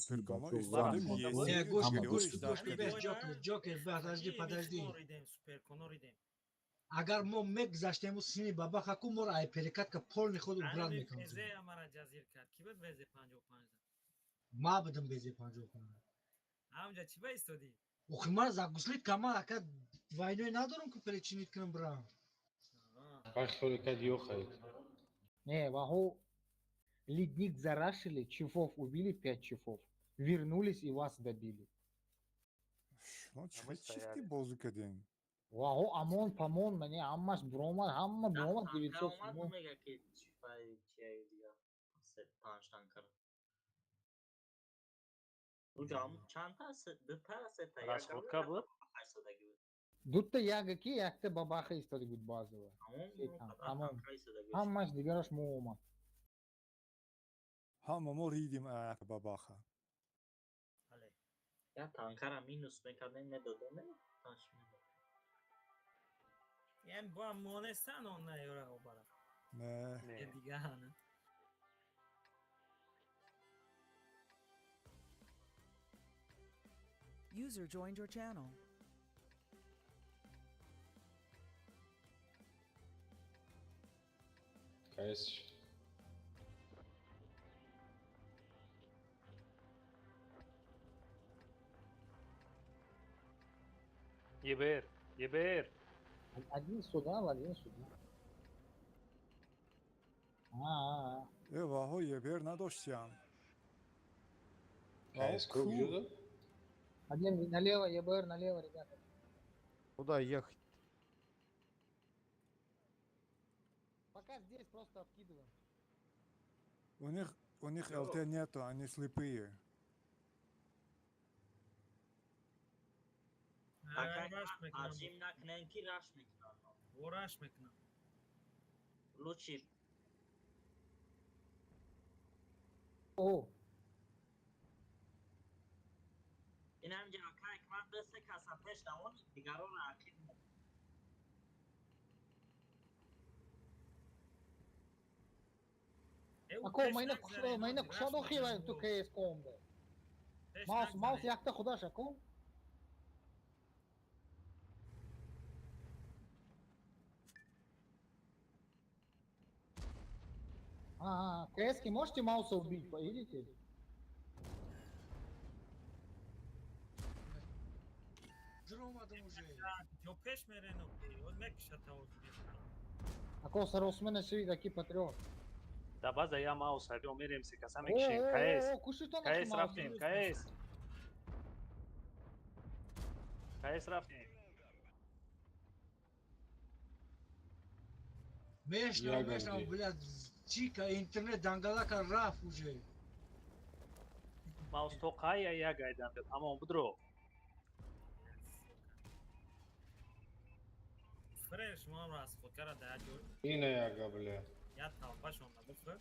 Speaker 1: Суперконо
Speaker 10: бачаҳо
Speaker 1: истодем,
Speaker 10: рафт.
Speaker 3: Не, гӯш
Speaker 10: Ҳама
Speaker 3: гӯш
Speaker 10: дошт
Speaker 3: гӯш
Speaker 10: кардем.
Speaker 3: беш, Ҷокер, Ҷокер, подожди, подожди.
Speaker 11: Ридем, суперконо ридем.
Speaker 3: Агар мо мегзаштему сини бабаха ку моро ай перекатка полни худ убрат
Speaker 11: Ани
Speaker 3: мекардем.
Speaker 11: ВЗ амара ҷазир кард. Ки буд ВЗ 55?
Speaker 3: Ма будам ВЗ 55.
Speaker 11: Ҳамҷа чӣ ба истодӣ?
Speaker 3: Охи ман загуслит кама ака войной надорам ку перечинит кунам брам.
Speaker 16: Вай хёли кад ёхает.
Speaker 7: Не, ваҳо ледник зарашили, чифов убили, 5 чифов. Вернулись и вас добили.
Speaker 1: Шумо чӣ чифти бозӣ кардем?
Speaker 7: Ваҳо амон памон, мане ҳамаш буромад, ҳама буромад
Speaker 12: Танка
Speaker 7: 900
Speaker 12: омад,
Speaker 7: сомон.
Speaker 12: мега ки чифаи чияи дигар. Се панҷ танкара. Уҷа ҳам чандта дута сета
Speaker 14: Расходка буд?
Speaker 12: Истодагӣ буд.
Speaker 7: Дута яга ки якта бабаха истода буд базова.
Speaker 12: Тамом,
Speaker 7: Се
Speaker 12: қадар
Speaker 7: тамом.
Speaker 12: танка истодагӣ буд.
Speaker 7: Ҳамаш дигараш мо омад.
Speaker 1: Ҳама мо ридим бабаха.
Speaker 11: Бале.
Speaker 12: Я танкара минус мекардем, медодем, таш медодем.
Speaker 11: Ям бо монестан он на ёра обара.
Speaker 1: Не.
Speaker 11: Я дигар на.
Speaker 2: User joined your channel.
Speaker 16: КС.
Speaker 14: ЕБР, ЕБР.
Speaker 7: Один сюда, один сюда. А, а,
Speaker 1: Э, ваҳо ЕБР надоштиям.
Speaker 16: КС ку куҷо?
Speaker 7: а. Один налево, ЕБР налево, ребята.
Speaker 9: Куда ехать?
Speaker 7: Пока здесь просто откидываем.
Speaker 1: У них ЛТ нету, они слепые.
Speaker 12: Ака
Speaker 11: Раш мекунам.
Speaker 12: ҳаҷим накунем ки раш мекунам.
Speaker 11: Во раш мекунам.
Speaker 12: Лучи.
Speaker 7: О.
Speaker 12: Ин ҳамҷа ака Ҳикмат даста каса пеш давон дигарон ақиб.
Speaker 7: Ако майна кушо, майна кушодо хила ту КС комбе. Маус, маус якта худаш ако. А, КС-ки можете Мауса убить, видите? Ако саросмена шви таки патриот.
Speaker 14: Да база я Мауса, био мерем се каса мекшем, КС. КС рафтем, КС. КС рафтем.
Speaker 3: Мешна, мешна, блядь, чика, интернет дангалака раф уже.
Speaker 14: Маус то қая я гайдан, тамом будро.
Speaker 11: Фреш, мам раз фокара да ҷо.
Speaker 16: Ина яга, бля.
Speaker 11: Я талпашон на буфр.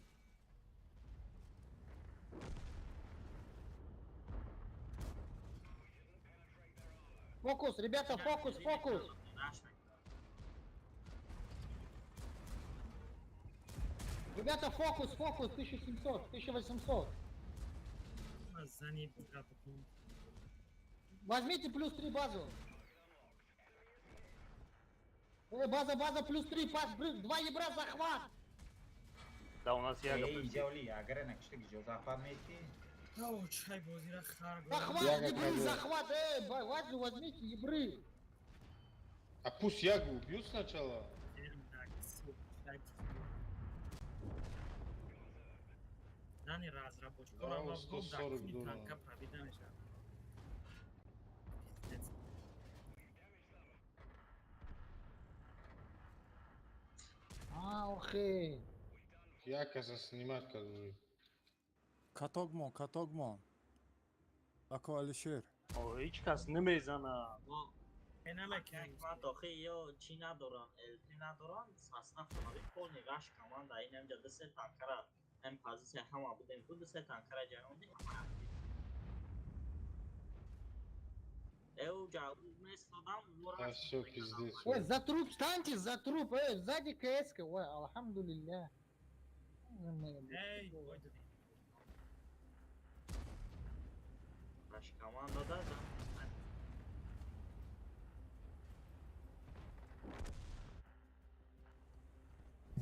Speaker 7: Фокус, ребята, фокус, фокус. Ребята, фокус, фокус, 1700, 1800. Возьмите плюс 3 базу. База, база, плюс 3, пас, 2 ебра, захват.
Speaker 14: Да, у нас яга.
Speaker 7: Захват, ебры, захват, базу возьмите, ебры.
Speaker 16: А пусть Ягу убьют сначала.
Speaker 11: Дани разработчик,
Speaker 16: Да, 140 долларов.
Speaker 7: А, охе.
Speaker 16: Я каза снимать как
Speaker 1: Катогмон, катогмон. Ако Алишер.
Speaker 14: О, ҳеҷ кас намезана.
Speaker 12: Ҳикмат охи ё чӣ надоран, ЛТ надоран, состав нави полный раш команда. Ин ҳамҷа ду се танкара ҳам позиция ҳама будем, ку ду се танкара ҷарондем. Эу ҷа местодам.
Speaker 16: А все, пиздец.
Speaker 7: Ой, за труп встаньте, за труп, сзади КС-ка, ой, алхамдулилля.
Speaker 11: Эй, ой,
Speaker 12: раш команда да.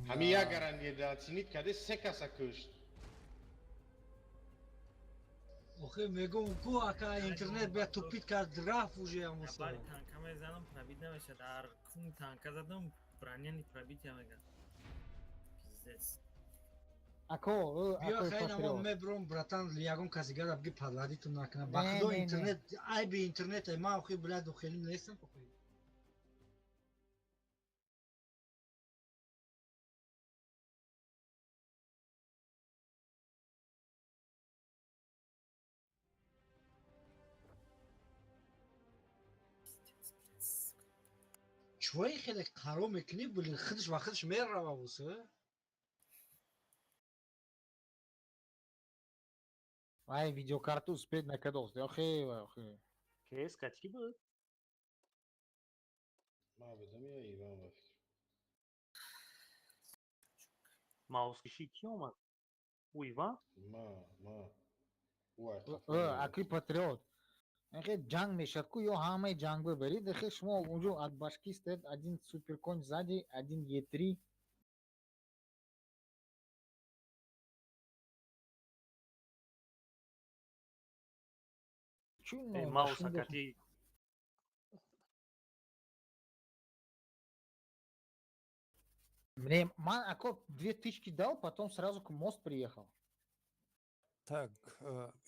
Speaker 16: Ҳами ягара недооценить каде се каса кушт.
Speaker 3: Охе, мегум ку ака интернет бя тупит кард раф уже амуса.
Speaker 11: Бари танка мезанам, пробит намеша. Дар кун танка задам, броня не пробития мега. Пиздец.
Speaker 7: Ако,
Speaker 3: Биё
Speaker 7: ако
Speaker 3: хай намо
Speaker 7: патриот.
Speaker 3: мебром, братан, ягон каси гара бги падладиту накна.
Speaker 7: Не,
Speaker 3: Бахдо
Speaker 7: не, не.
Speaker 3: интернет, айби интернет, ай ма охи, блядь, охели нестам охи. Чвои хеле қаро мекунӣ, блин, худаш ва худаш мерава буса.
Speaker 7: Ай, видеокарту успеть накадос. Охе, охе.
Speaker 14: КС кати буд?
Speaker 16: Ма будам я Иван ба фикр.
Speaker 14: Маус киши ки омад? У Иван?
Speaker 16: Ма, ма. Уай,
Speaker 7: Аки патриот. Эхе ҷанг мешад ку ё ҳамаи ҷанг бибарид, эхе шумо унҷо от башки стоит один суперконь сзади, один Е3. Чун
Speaker 14: Мауса кати
Speaker 7: Мне ман ако две тычки дал, потом сразу к мост приехал.
Speaker 1: Так,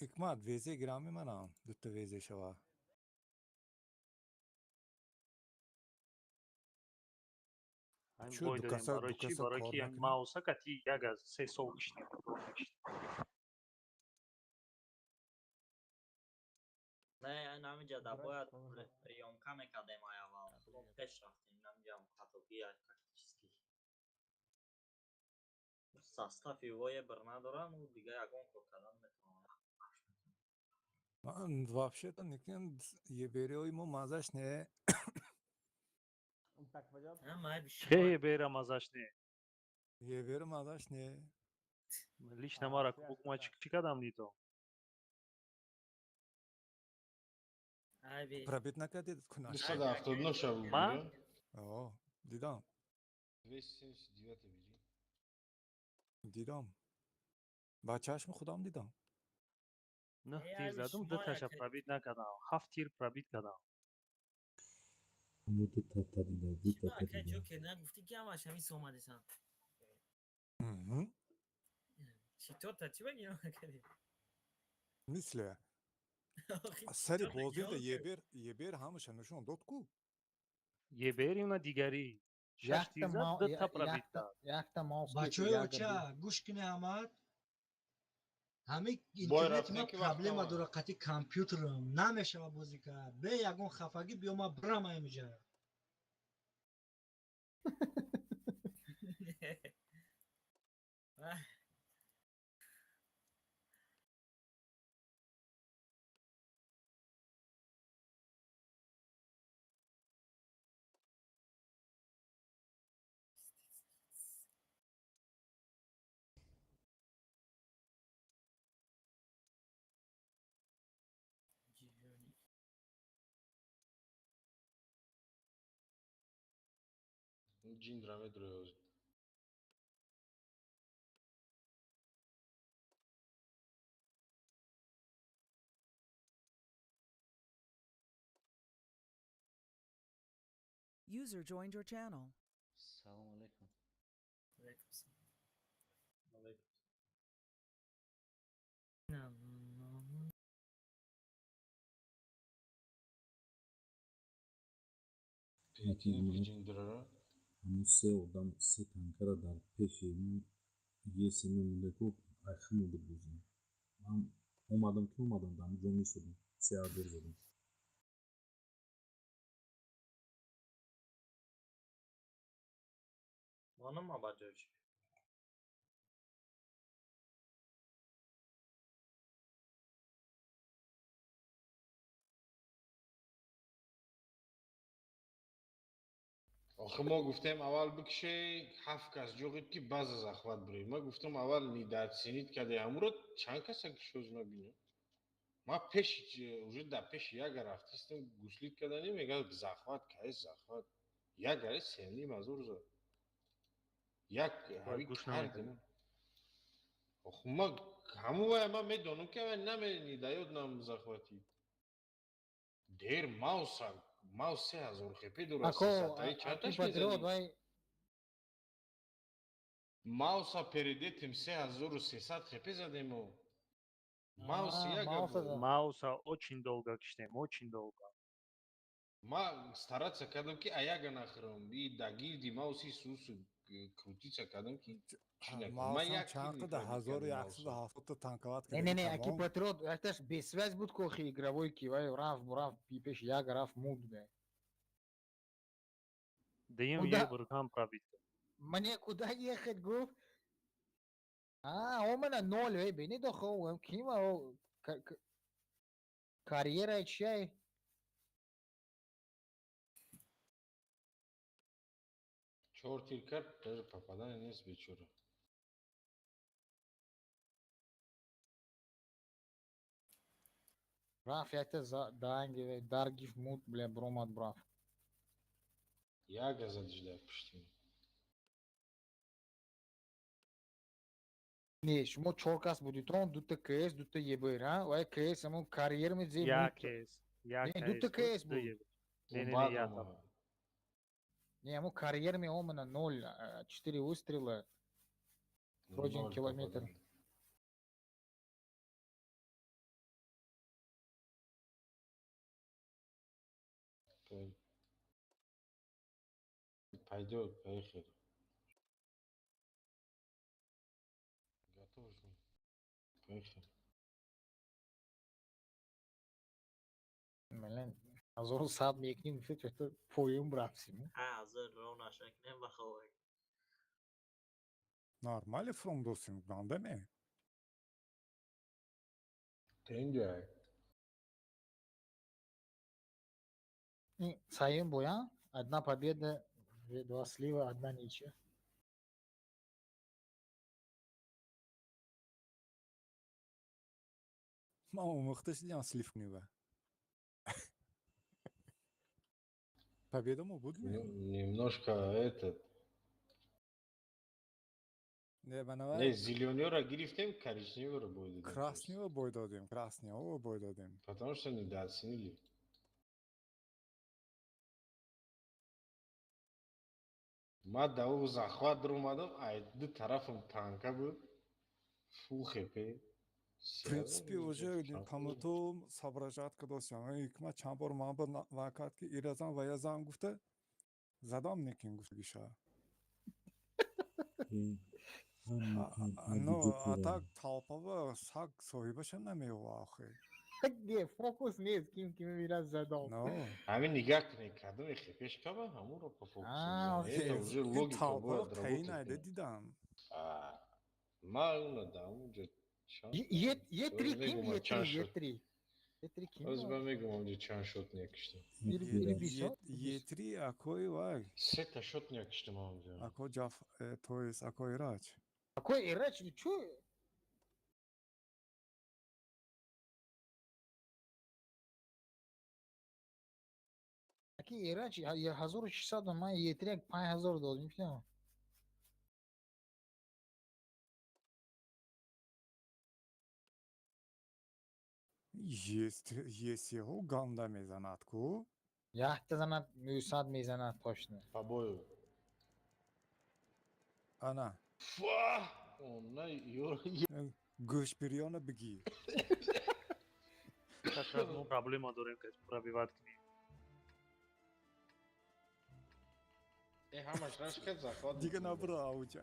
Speaker 1: Ҳикмат, везе гирам меманам, дута везе шава.
Speaker 14: Айн
Speaker 1: Чё,
Speaker 14: бой дорем
Speaker 1: дукаса,
Speaker 14: барои чӣ?
Speaker 1: дукаса
Speaker 14: Барои
Speaker 1: кор
Speaker 14: ки
Speaker 1: накунем?
Speaker 14: Мауса кати як аз се сол киштем.
Speaker 12: Не, ин ҳамиҷа да бояд приёмка мекардем ай аввал. Худо пеш рафтем, ин ҳамиҷа хатогия тактически. Состави вое бир надорам, ӯ дига ягон кор кардан метавонад.
Speaker 1: Ман вообще-то никем ебериҳои мо маззаш не.
Speaker 14: Че ебера мазаш не?
Speaker 1: Ебери маззаш не.
Speaker 14: Лично мара кубок ма чӣ кардам нито?
Speaker 1: Пробить накардед кунаш?
Speaker 16: 279 ша буд.
Speaker 14: Ман?
Speaker 1: О, дидам.
Speaker 16: 279 биди.
Speaker 1: Дидам. Ба чашми худам дидам.
Speaker 14: Нӯҳ тир задум, дуташа пробить накардам. Ҳафт тир пробить кардам.
Speaker 10: Ҳамо дута та дида, дута та дида.
Speaker 11: Ҷокер, нагуфтӣ ки ҳамаш ҳамин омадесан? Читорта чӣ ба гирон накардӣ?
Speaker 1: Мисле? Сари бозида ебер, ебер ҳамаша нишон дод ку.
Speaker 14: Ебер ина дигарӣ. Шаш тир зад, дута пробить кард.
Speaker 7: Якта маус.
Speaker 3: Бачаҳои оча, гӯш кунед ҳамат. Ҳамин интернети ма проблема дора, қати компютерам намешава бозӣ кард. Бе ягон хафагӣ биё, ма бирам ҳамиҷа.
Speaker 16: Ҷиндра медрои.
Speaker 2: User joined your channel.
Speaker 15: Салом алейкум.
Speaker 11: Алейкум салом.
Speaker 12: Алейкум.
Speaker 16: Ҷиндрара.
Speaker 10: Ҳамун се одам, се танкара дар пеши есе мемонда ку, айхимо буд бозӣ. Ман омадам ки омадам, дар ҳамун ҷо мисодам, 3000 задам.
Speaker 12: Манама ба ҷош.
Speaker 16: Охи мо гуфтем, аввал бикше, ҳафт кас ҷоғид ки база захват бирем. Ма гуфтам, аввал недооценить карде ҳамуро, чанд каса кишоз мабинам. Ма пеши уже дар пеши яга рафтистам, гуслит кардани, мега захват кай захват. Ягаре 3,5 ҳазор зад. Як ҳави кардем. Охи ма ҳаму вая ма медонам ки ава наме недаёд нам захвати. Дер мауса маус 3000 хп дорад, сесадтаи чандташ мезанӣ? Мауса перед 3300 хп задему. Маус яга.
Speaker 14: Мауса очень долго киштем, очень долго.
Speaker 16: Ма стараться кардам ки аяга нахӯрам. И да гирди мауси сусу крутиться кардам ки
Speaker 1: Маусам чанд қадар 1170 танковать.
Speaker 7: Не, не, не, аки патриот, якташ бесвязь буд кохи игровой ки, вай рафт, рафт, пеш яга рафт муд бе.
Speaker 14: Даем ебр кам пробить.
Speaker 7: Мне куда ехать, гуфт? А, омана ноль, эй, бини дохо, кима, карьера чай.
Speaker 16: Чор тир кард, даже попадание нест, бечора.
Speaker 7: Рафт якта данги, даргиф муд, бля, бромад браф.
Speaker 16: Яга задиш дар пушти.
Speaker 7: Не, шумо чор кас будитон, дута КС, дута ЕБР, а? Вай КС, ҳамон карьер мезе.
Speaker 14: Я КС. Я
Speaker 7: Не, дута КС буд.
Speaker 14: Не, не, не, я там.
Speaker 7: Не, ҳамон карьер меомана ноль, четыре выстрела, пройден километр.
Speaker 16: Пойдет, поехали. Готов же. Поехали.
Speaker 7: Блин, ҳазору сад мекунем, гуфта чото поён рафтем.
Speaker 12: Ҳазор ро нашакнем ба ховак.
Speaker 1: Нормали фром досим, гандаме.
Speaker 16: Тенҷай.
Speaker 7: Саим боя, одна победа, два слива, одна ничья.
Speaker 1: Ман омӯхта шудям слив кунива. Победа мо буд?
Speaker 16: Немножко этот.
Speaker 1: Не, ба
Speaker 16: Не, зелёныйро гирифтем, коричневыйро бой додем.
Speaker 1: Красныйро бой додем, красныйро бой додем.
Speaker 16: Потому что недооценили. Ма да ӯ захват даромадам, ай ду тарафам танка буд. Фул хп.
Speaker 1: В принципе, уже камото соображать кадосям. Ма чанд бор ман ба вакат ки иразам ва язам гуфта задам некин гуфтагиша. Но, а так толпава саг соҳибаша намеёва охи.
Speaker 7: Не, фокус нест, ким ким мира задам.
Speaker 16: Ҳамин нигаҳ кунед, кадоме хепеш каба, ҳамонро по фокусу. Это уже логика бояд
Speaker 1: работать. Таин дидам.
Speaker 16: Ма уна дам унҷа
Speaker 7: Е3 ким? Е3, Е3. Е3 ким?
Speaker 16: Оз ба мегум онҷа чанд шот некиштам.
Speaker 1: Е3 акои вай.
Speaker 16: Сета шот некиштам онҷа.
Speaker 1: Ако ҷаф, то есть ако Ирач.
Speaker 7: Какой Ирач? Чё? Аки Ирач 1600 ман Е3 5000 додем, мефаҳмам.
Speaker 1: Есиҳо ганда мезанад ку?
Speaker 7: Яхта занад, 900 мезанад точно.
Speaker 16: По бою.
Speaker 1: Ана.
Speaker 16: Фа! Она ё.
Speaker 1: Гӯшбирёна бигир.
Speaker 14: Как раз мо проблема дорем, ки пробивать кунем.
Speaker 16: Ҳамаш рашкат захват.
Speaker 1: Дига набра ауҷа.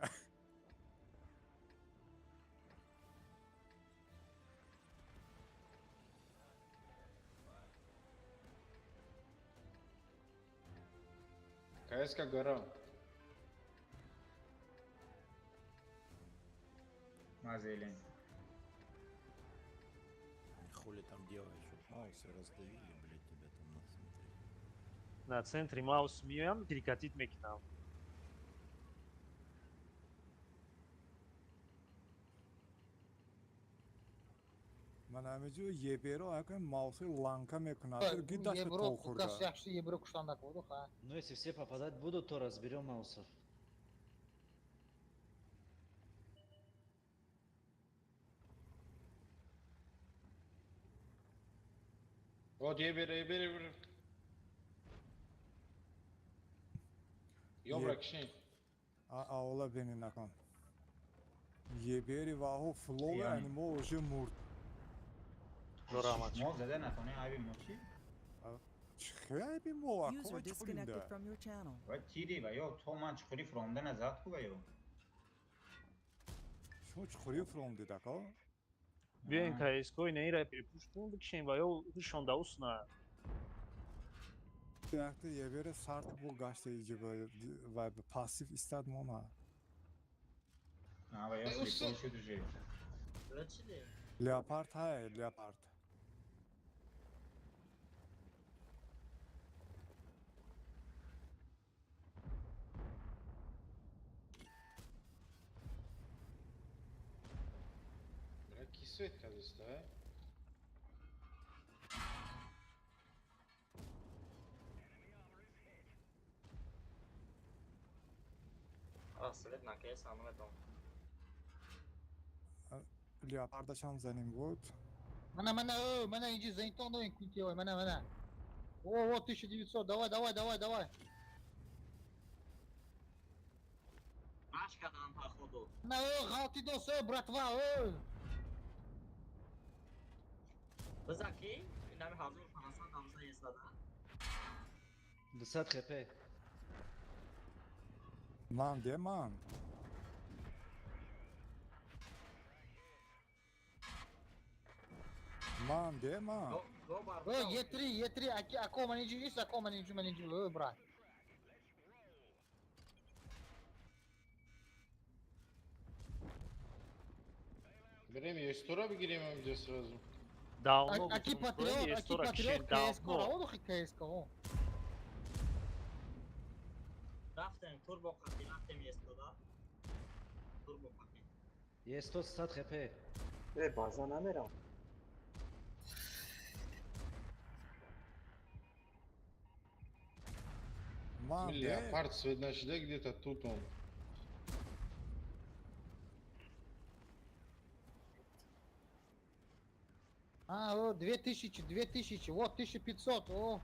Speaker 16: КСК гора.
Speaker 15: Мазелин.
Speaker 17: Хули там делаешь? Вот маусы раздавили, блядь, тебя там на центре.
Speaker 14: На центре маус миём, перекатить мекунам.
Speaker 1: Ман ҳамиҷо еберо акам маусы ланка мекунад. Гидаш то хурда.
Speaker 7: Ебро куштанда куду, ха.
Speaker 18: Ну если все попадать будут, то разберем маусов.
Speaker 16: Вот еберо, еберо, еберо. Ёбра кишин.
Speaker 1: А ола бени након. Ебери ваҳо флове ани мо уже мурд.
Speaker 15: Мо зада натонем айби мо чӣ?
Speaker 1: Чӣ айби мо?
Speaker 2: User disconnected from your channel.
Speaker 15: Ва тири ва ё то ман чуқурӣ фуромда назад ку ва ё.
Speaker 1: Шумо чуқурӣ фуромдид ака?
Speaker 14: Биёем КСК-и неира перепуш кунем бикшем ва ё ҳушонда усна.
Speaker 1: Якта ебере сарт бу гашта иҷиба ва пассив истад мона.
Speaker 15: А ва ё слепой шуд уже.
Speaker 1: Леопард ҳай, леопард.
Speaker 16: Свет кадиста, а?
Speaker 12: А, свет на КС, а ну это.
Speaker 1: Леопардашам заним буд.
Speaker 7: Мана, мана, мана, иди за интон дорем кунти, мана, мана. О, о, 1900, давай, давай, давай, давай.
Speaker 12: Машка дан походу.
Speaker 7: На, ғалти дос, братва,
Speaker 12: Бизаки, инами 1500 ҳамза есада.
Speaker 18: 200 хп.
Speaker 1: Ман де ман. Ман де ман.
Speaker 7: Е3, Е3, ако манинҷу ист, ако манинҷу, манинҷу, брат.
Speaker 16: Берем Естора бигирем ҳаминҷа сразу.
Speaker 14: Давно
Speaker 7: Аки
Speaker 14: гуфтум,
Speaker 7: патриот, аки
Speaker 14: Естора
Speaker 7: патриот,
Speaker 14: кишен
Speaker 7: КСК,
Speaker 14: давно.
Speaker 7: равон КСК, о.
Speaker 12: Рафтем турбо қапи, рафтем Естода. Турбо қапи.
Speaker 18: Есто 100 хп.
Speaker 6: Э, база намерам.
Speaker 1: Ман бе
Speaker 16: Леопард свет нашида где-то тут он.
Speaker 7: А, о, 2000, 2000, вот 1500, о.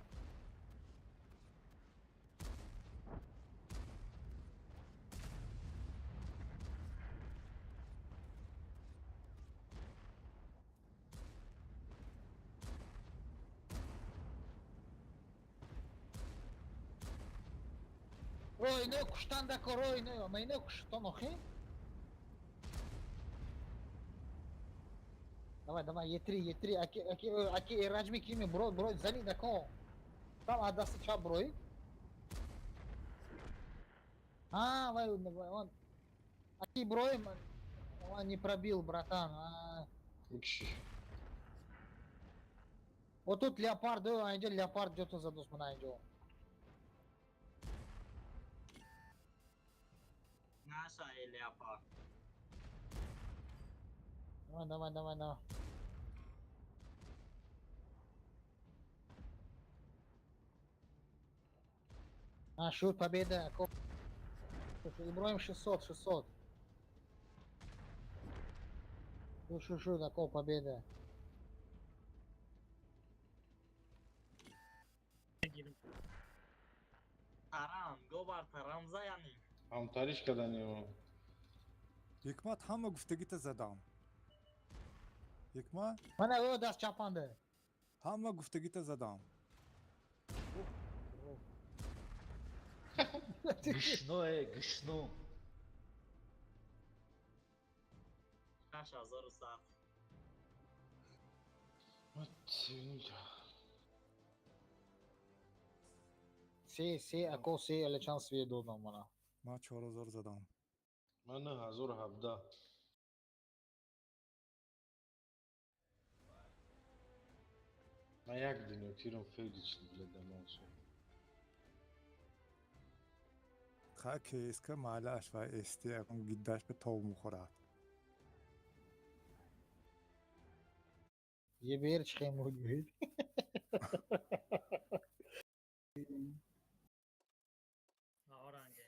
Speaker 7: Ой, ино куштан дакор, ой, ино, ма ино куштан охи? Давай, давай, Е3, Е3, аки, аки, аки, эраҷ мекунем, бро, бро, зани дако. Там аз дасти чап брои. А, вай, вай, он. Аки брои, он не пробил, братан. А.
Speaker 16: Бикши.
Speaker 7: Вот тут леопард, о, инҷо леопард ҷото задус мана инҷо.
Speaker 12: Наша э леопард.
Speaker 7: Давай, давай, давай, давай. А, шут, победа. Иброим 600, 600. Шу, шу, шу, такого победа.
Speaker 12: Тарам, гобар тарам заяни.
Speaker 16: Ҳамтариш кардани он.
Speaker 1: Ҳикмат ҳама гуфтагита задам. Ҳикмат
Speaker 7: Мана о даст чапанде.
Speaker 1: ҳама гуфтагита задам.
Speaker 18: Гишно, э, гишно.
Speaker 12: 6100.
Speaker 7: Се, се, ако се, еле чанд свие додам мана.
Speaker 1: Ман 4000 задам.
Speaker 16: Ман 9017. Ман як дунё тирам фейдич блядь дамонсо.
Speaker 1: Ха КСК маълаш ва СТ ягон гиддаш ба тов мухӯрад.
Speaker 7: ЕБР чӣ хел муд буд?
Speaker 11: Оранге.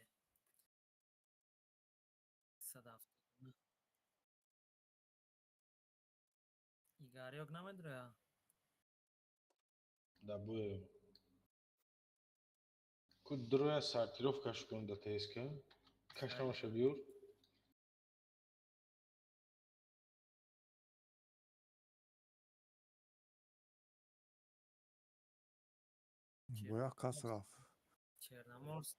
Speaker 11: 179. Игарёк намедроя?
Speaker 16: Да буе. Ку дроя сортировкаш кун да ТСК. Кашамаша биёр.
Speaker 1: Бояд кас рафт.
Speaker 11: Черноморск.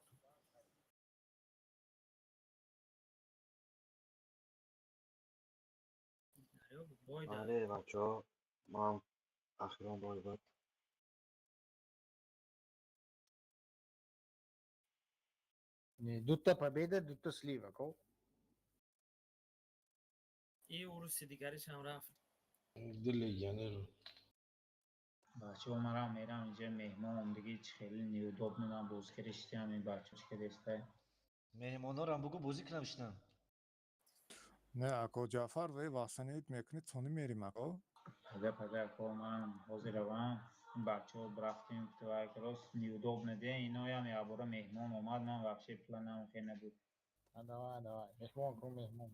Speaker 11: Игарёк бой да.
Speaker 6: Бале, бачаҳо, ман ахирон бой буд.
Speaker 7: Не, дута победа, дута слива, ко?
Speaker 11: И уруси дигаришам рафт.
Speaker 16: Ду легионеру.
Speaker 15: Бачаҳо, манам мерам инҷа меҳмон омдагӣ, чӣ хеле неудобно ман бозӣ карда шитам, ин бачаҳо чӣ кардеста.
Speaker 18: Меҳмонорам бугӯ бозӣ кунам шитам.
Speaker 1: Не, ако Ҷаъфар вай васанид мекунед, сони мерим ако.
Speaker 15: Пага, пага, ако ман ҳозир равам, ин бачаҳо рафтем, гуфта рост неудобно де, иноям якбора меҳмон омад, ман вообще планам хел набуд.
Speaker 7: А, давай, давай. Меҳмон кун, меҳмон.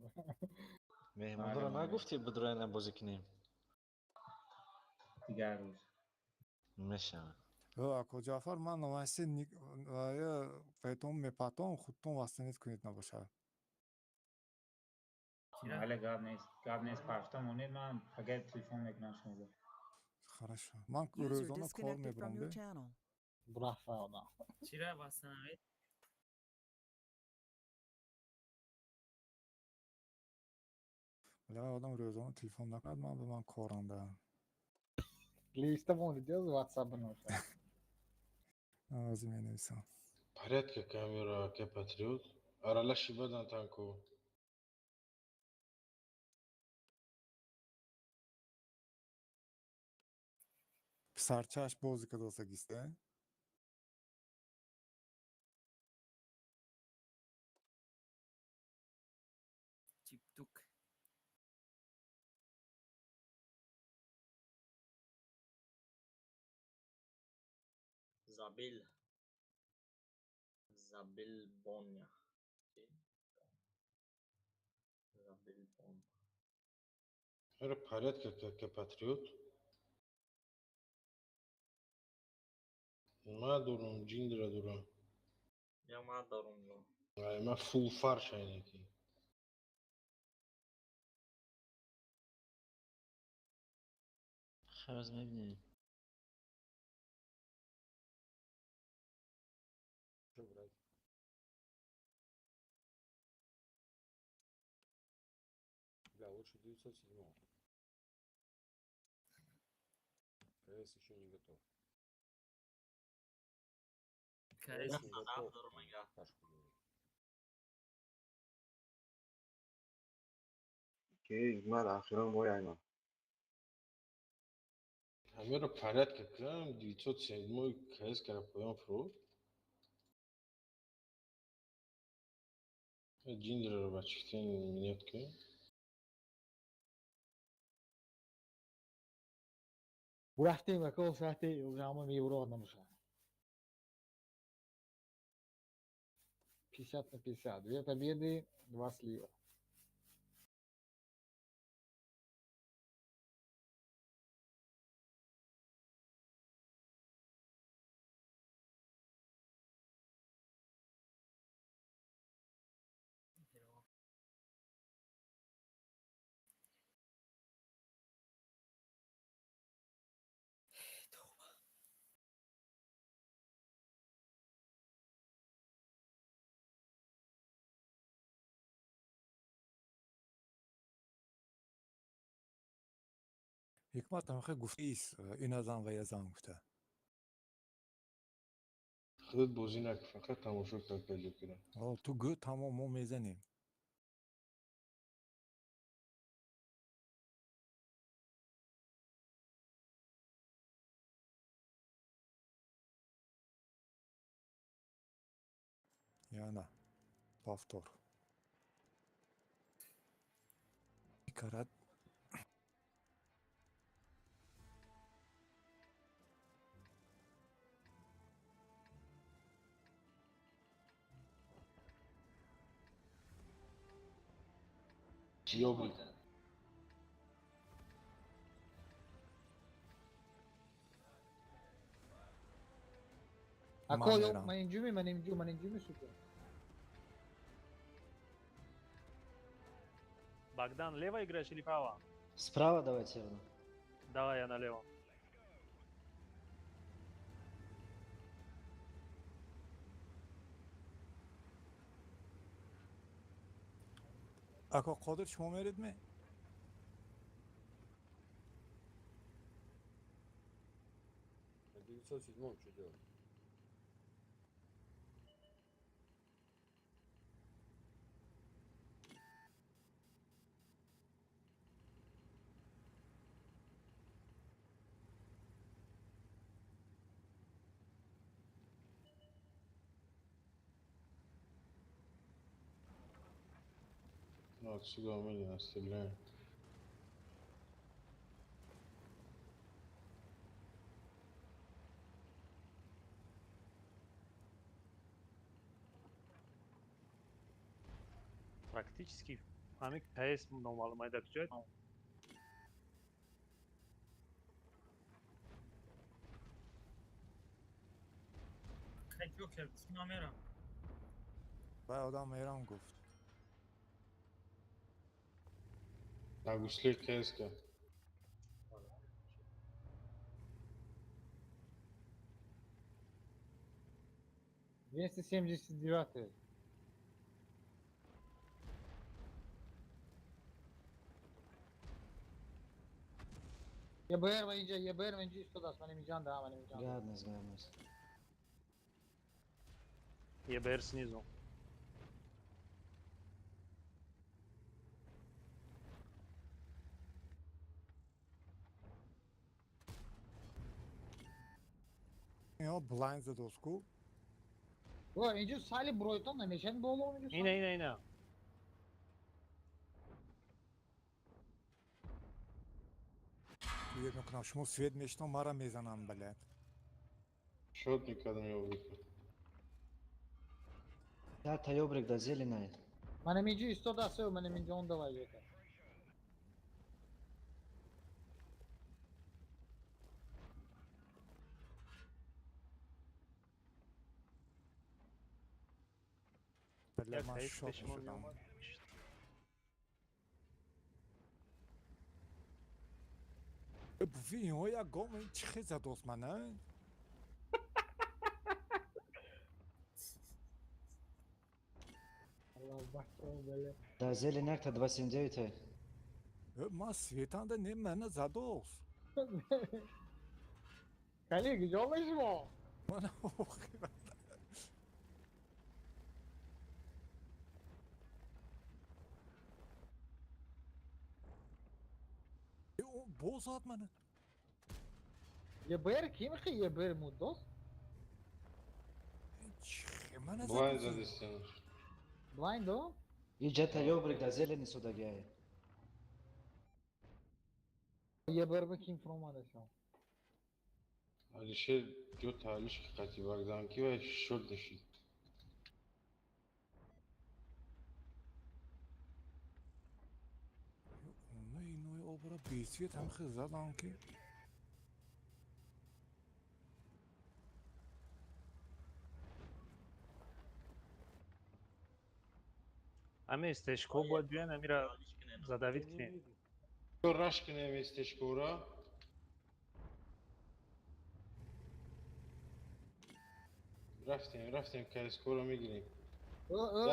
Speaker 18: Меҳмонора нагуфтӣ бидроена бозӣ кунем?
Speaker 15: Дигар рӯз.
Speaker 18: Мешавад.
Speaker 1: Ако Ҷаъфар, ман наваси поэтому мепатон худтон васанид кунед набошад.
Speaker 15: Ҳале гап нест, гап нест, пашта монед, ман пага телефон мекунам шуморо.
Speaker 1: Хорошо. Ман
Speaker 2: User
Speaker 1: рӯзона кор
Speaker 2: disconnected from
Speaker 1: мебарам,
Speaker 2: your
Speaker 1: де.
Speaker 2: channel.
Speaker 7: Брафа одам.
Speaker 11: Чира восстановить?
Speaker 1: Вале одам рӯзона телефон накунад, ман ба ман корам да.
Speaker 7: Листа монди, дез WhatsApp ноша.
Speaker 1: Ҳозир менависам.
Speaker 16: Порядка камера, ака патриот. Аралаши бадан танко.
Speaker 1: Писарчаш бозӣ кардосагиста?
Speaker 11: Чиптук.
Speaker 12: Забил. Забил Боня. Забил Бон.
Speaker 16: Ара порядка как патриот. Ма дорум, ҷиндра дорам.
Speaker 12: Я ма дорум ҷон.
Speaker 16: Ай, ма фул фарш айнаки.
Speaker 18: Хайр, мебинем.
Speaker 5: Что брать? Бля, лучше 907-го. КС еще не готов.
Speaker 11: КС
Speaker 5: не готов. Пашку говорит.
Speaker 6: Ки ман охирон бой айман.
Speaker 16: Ҳамеро порядка кунам, 907-й КС кара поён фурӯд. Ҷиндраро ба чифтен минет кунем.
Speaker 7: Рафтем, ако саати ҳама меюроқ намешавад. 50 на 50. Две победы, два слива.
Speaker 1: Ҳикмат ҳамахе гуфтаист, ина зан ва я зан гуфта.
Speaker 16: Худат бозӣ накун, фақат тамошо кар пайдо кунам.
Speaker 1: О, ту гӯ тамом, мо мезанем. Яна, повтор. Карат
Speaker 16: Ёбли.
Speaker 7: Ако ё манинҷуми, манинҷу, манинҷуми супер.
Speaker 14: Богдан, лево играешь или право?
Speaker 18: Справа давайте я буду.
Speaker 14: Давай я налево.
Speaker 1: Ако Қодир шумо мерид ме?
Speaker 5: На 907-м что делать?
Speaker 16: Ну, отсюда мы не настреляем.
Speaker 14: Практически ҳамин КС номаълумайда куҷояд?
Speaker 11: Хай Ҷокер, чӣ мерам?
Speaker 1: Вай одам мерам гуфт.
Speaker 16: На гусле КС-ка.
Speaker 7: 279-й. ЕБР ваинҷа, ЕБР ваинҷа истодааст, ман инҷан да, ман инҷан.
Speaker 18: Гадность, гадность.
Speaker 14: ЕБР снизу.
Speaker 1: Ё блайнд задост ку.
Speaker 7: О, инҷо сали бройтон намешан боло инҷо.
Speaker 14: Ина, ина, ина.
Speaker 1: Свет мекунам, шумо свет мешитон, мара мезананд, блядь.
Speaker 16: Шот мекардам ёбрика.
Speaker 18: Да, та ёбрик да зеленай.
Speaker 7: Манам инҷо истода асо, манам инҷо он давай ёка.
Speaker 1: Бля, ман шот шудам. Буви инҳо як гом чӣ хел задост мана?
Speaker 18: Да, зелень якта 279.
Speaker 1: Ман светанда не мана задост.
Speaker 7: Кали, куҷо мешумо?
Speaker 1: Мана охират. Боз зад мана.
Speaker 7: ЕБР ки мехи ЕБР муддост?
Speaker 1: Чӣ мана
Speaker 16: Блайнд задистем.
Speaker 7: Блайнд о?
Speaker 18: Иҷа та ёбрик да зелени судагиай.
Speaker 7: ЕБР ба ким фуромадашо?
Speaker 16: Алишер ҷо таалиш ки қати багдан ки вай шот нишид.
Speaker 1: Обра бесвет ҳам хел задан ки.
Speaker 14: Ами стежко бояд биёен амира задавид кунем.
Speaker 16: Раш кунем стежкора. Рафтем, рафтем, кайскора мегирем.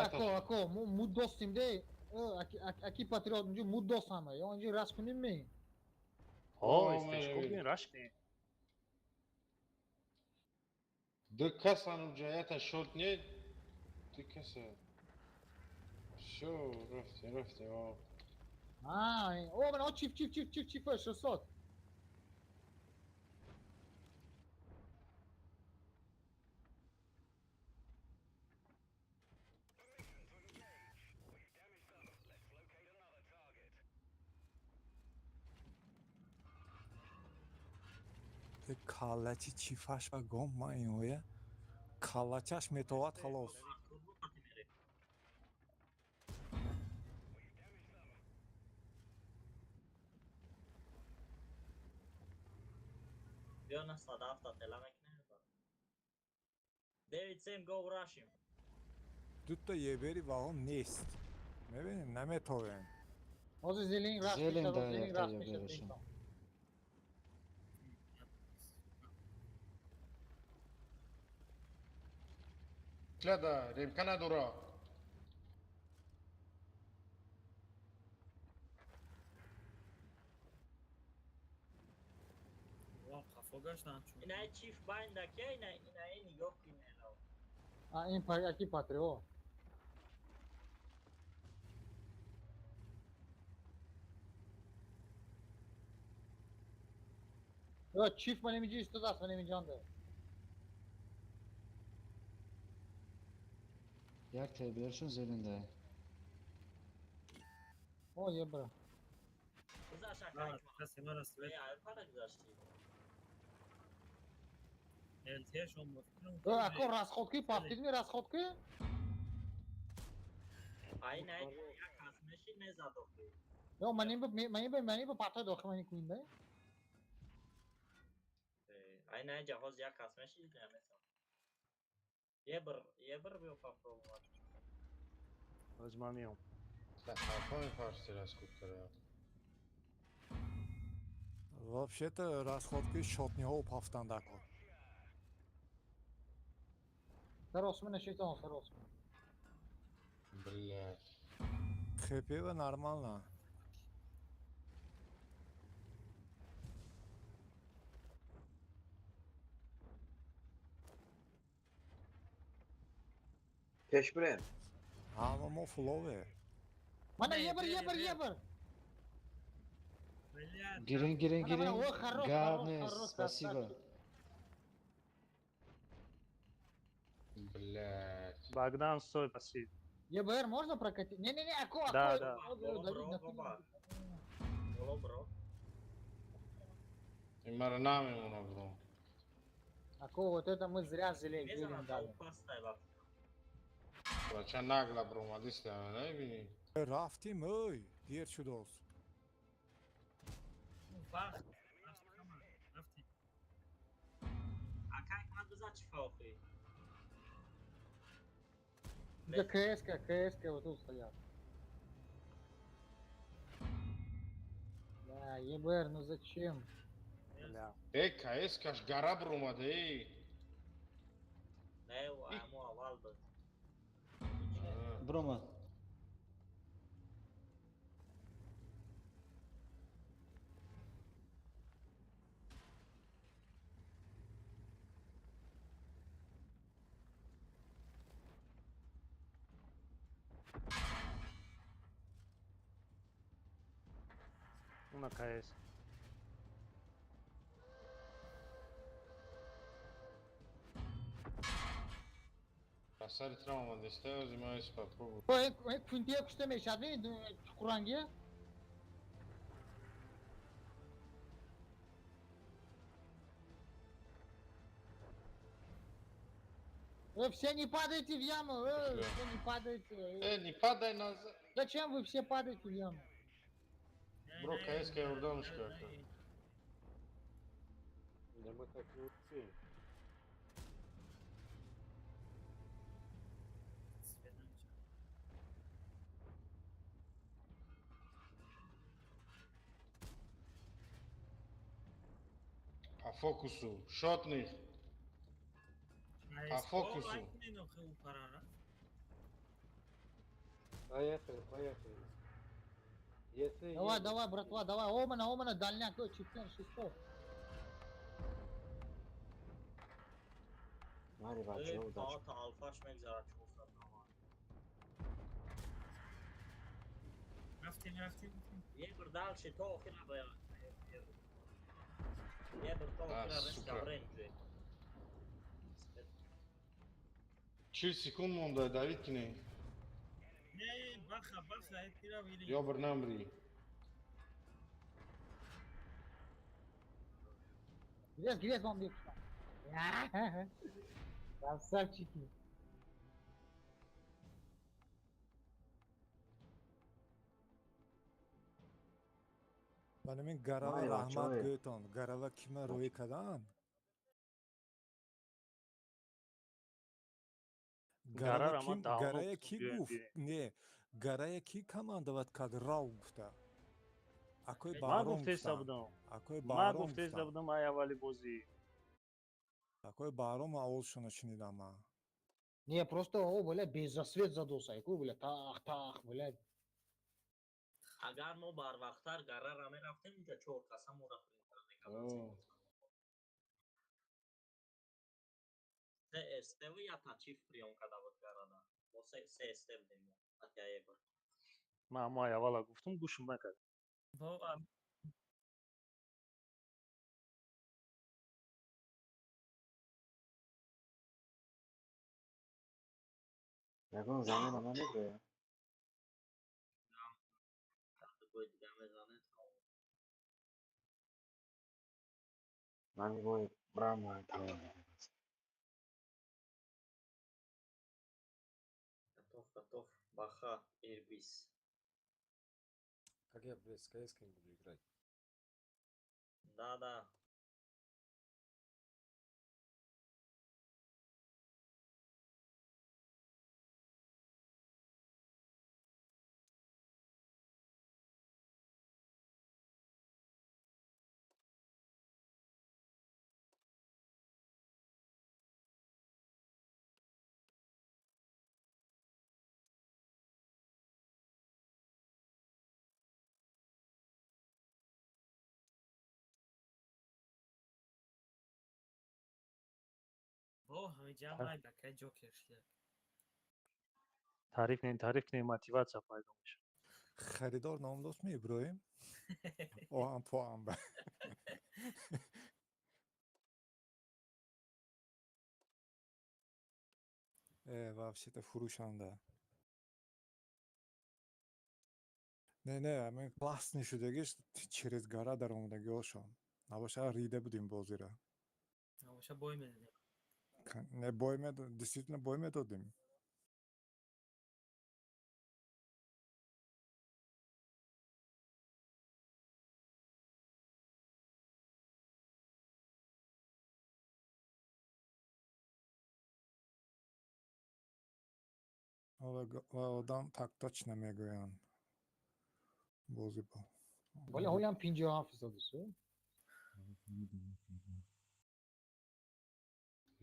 Speaker 7: Ако, ако, мо достим де. Аки патриот инҷо муддост ҳама. Ё инҷо раш кунем ме?
Speaker 14: Ҳо, стежко бин раш кунем.
Speaker 16: Ду кас ануҷа ята шот не? Ду каса. Всё, рафтем, рафтем.
Speaker 7: А, о, мана, о, чиф, чиф, чиф, чиф, чиф, 600.
Speaker 1: Каллачи чифаш ва гом ман инҳоя каллачаш метовад халос.
Speaker 12: Биё на 107 тела мекунем. 9-7 го рашим.
Speaker 1: Дута ебери ваҳом нест. Мебинем, наметовем.
Speaker 7: Ҳозир зелень раш мешавад, зелень раш мешавад.
Speaker 16: Гляда, ремка надора.
Speaker 12: Ина чиф байнда ки ина ина нигоҳ кунед.
Speaker 7: А ин аки патриот. Ё чиф ман инҷо истодааст, ман инҷонда.
Speaker 18: Як ТБРшон зелинда.
Speaker 7: О, ебра.
Speaker 11: Касе мара свет.
Speaker 7: Ако расходки пафтидми расходки?
Speaker 12: Ай не, як кас мешид мезад охи.
Speaker 7: Ё маним ба маним ба пата дохи мани куинда.
Speaker 12: Ай не, ҷаҳоз як кас мешид мезад. Ебр биё попробовать.
Speaker 14: Ҳоз ман меом.
Speaker 16: Хафа мефарсти расход кардам.
Speaker 1: Вообще-то расходки шотниҳо пафтанд ако.
Speaker 7: Саросмена шайтон, саросмена.
Speaker 16: Блядь.
Speaker 1: Хепева нормально.
Speaker 6: Пеш бирем.
Speaker 1: Ҳама мо флове.
Speaker 7: Мана ебр, ебр, ебр.
Speaker 18: Гирин, гирин, гирин. Гап нест, спасибо.
Speaker 16: Блядь.
Speaker 14: Богдан, стой, паси.
Speaker 7: ЕБР можно прокатить? Не-не-не, аку, аку.
Speaker 14: Да, да.
Speaker 12: Бро.
Speaker 16: Имара намемона, бро.
Speaker 7: Аку, вот это мы зря зелень дали.
Speaker 16: Бача нагла бро, мадиста, набини.
Speaker 1: Рафтим, ой, дер шудос.
Speaker 11: Вақт, рафтим.
Speaker 12: Акай, ман биза чӣ фавқи?
Speaker 7: Да КСК, КСК вот тут стоят. Да, ЕБР, ну зачем?
Speaker 14: Бля.
Speaker 16: Эй, КСК аж гора брумада, эй.
Speaker 12: Не, аму аввал буд.
Speaker 18: Брома.
Speaker 14: На КС.
Speaker 16: Асари травма дестаю, занимаюсь попробую.
Speaker 7: Ой, кунтия кушта мешад, Куранги? Вы все не падайте в яму, все не падайте.
Speaker 16: Не падай назад.
Speaker 7: Зачем вы все падаете в яму?
Speaker 16: Бро, КСК Иорданушка.
Speaker 5: Да мы так не успеем.
Speaker 16: По фокусу, шотных. По фокусу.
Speaker 5: Поехали, поехали. Если
Speaker 7: давай, едет... давай, братва, давай. Омана, омана, дальняк, 4-6.
Speaker 6: Мари, бачо, удачи.
Speaker 11: Рафтим, рафтим.
Speaker 12: Ебр дальше, то охера б. Ебр то охера ресторан.
Speaker 16: 40 секунд монда, Давид кине.
Speaker 11: Не, баха, баха, это
Speaker 16: Ёбр намри.
Speaker 7: Грез, грез вам бьет. Красавчики.
Speaker 1: Манамин гарава раҳмат гӯйтон. Гарава кима рӯй кадан? Гарая ки гуфт? Не, гарая ки командовать кард рав гуфта? Акои Баҳром гуфтам. Акои
Speaker 14: Баҳром гуфтам. Будам ай аввали бозӣ.
Speaker 1: Акои Баҳром овозшонро шунидам ман.
Speaker 7: Не, просто, о, бля, без засвет задулся. Ку, бля, тах, тах, бля.
Speaker 12: Агар мо барвақттар гарара мерафтем, инҷа чор каса моро принтер мекардем. Се СТ я тачиф приём карда буд гарада. Мо се СТ будем мо. Атяебр.
Speaker 14: Ман мо аввала гуфтум, гӯшум накард.
Speaker 6: Ягон замена намегӯяд? Ман мегӯям, брам тамом.
Speaker 12: Готов, готов. Баха, Ирбис.
Speaker 18: Как я, блядь, с КС-ками буду играть?
Speaker 12: Да, да.
Speaker 14: Тариф не, тариф не, мотивация пайдо мешавад.
Speaker 1: Харидор ном дошт ми Иброҳим? Оҳан поам ба. Вообще-то фурӯшанда. Не, не, ҳамин классный шудагиш через гора даромадагиҳошон. Набоша рида будем бозира.
Speaker 11: Набоша бой медодем.
Speaker 1: Не, бой медодем, действительно бой медодем. Ва одам так точно мегӯянд. Бози бо.
Speaker 7: Вале ҳолиам 57% су.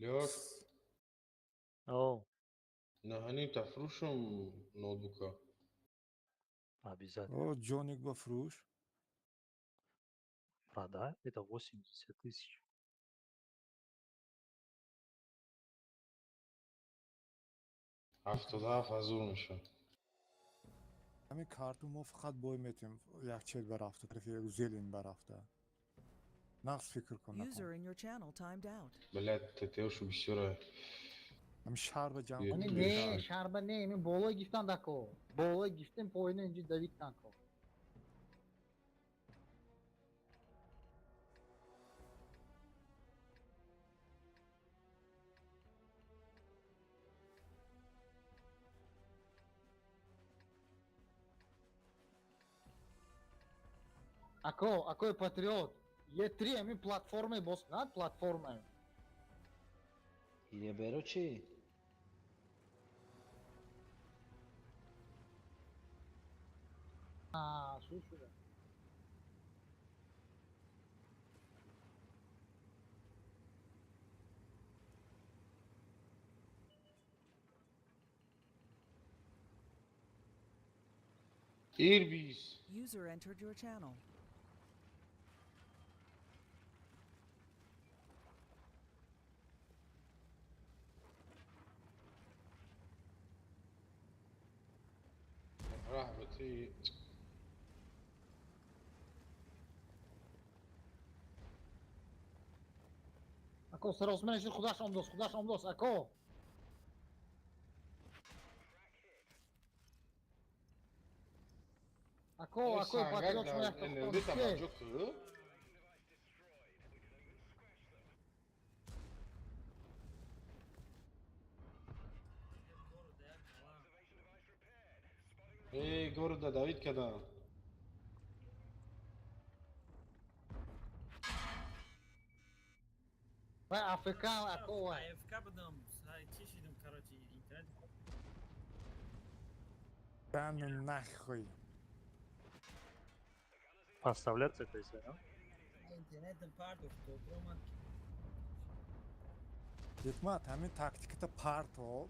Speaker 16: Лёш.
Speaker 14: О.
Speaker 16: Наҳаним та фурӯшам ноутбука.
Speaker 14: Обязательно.
Speaker 1: О, ҷоник ба фурӯш.
Speaker 14: Продай, это 80 тысяч.
Speaker 16: 77 ҳазор мешавад.
Speaker 1: Ҳамин карту мо фақат бой метем як чел барафта, тарафи як зелень барафта. Нағз фикр кун.
Speaker 2: User in your channel timed out.
Speaker 16: Блядь, ТТОшу бисёра.
Speaker 1: Ҳамин шарба ҷамъ
Speaker 7: Не,
Speaker 1: кун.
Speaker 7: не, шарба не, ин болои гифтан дако. Болои гифтем поина инҷи давид танко. Ако, акои патриот, Е3 ҳамин платформаи боз кунад, платформа.
Speaker 18: Еберо чӣ?
Speaker 7: А, шу шуда.
Speaker 16: Ирбис.
Speaker 2: User entered your channel.
Speaker 16: Раҳмати.
Speaker 7: Ако саросман шуд худаш омдост, худаш омдост, ако. Ако, акои патриот шумо як
Speaker 16: НЛД таваҷҷӯҳ кӯ? Э, города давид кардам.
Speaker 7: Вай АФК, ако вай.
Speaker 11: АФК будам, чӣ шидам, короче, интернет.
Speaker 1: Да ну нахуй.
Speaker 14: Поставляться это если, да?
Speaker 11: Интернетам партофт, омад.
Speaker 1: Ҳикмат, ҳамин тактиката партов.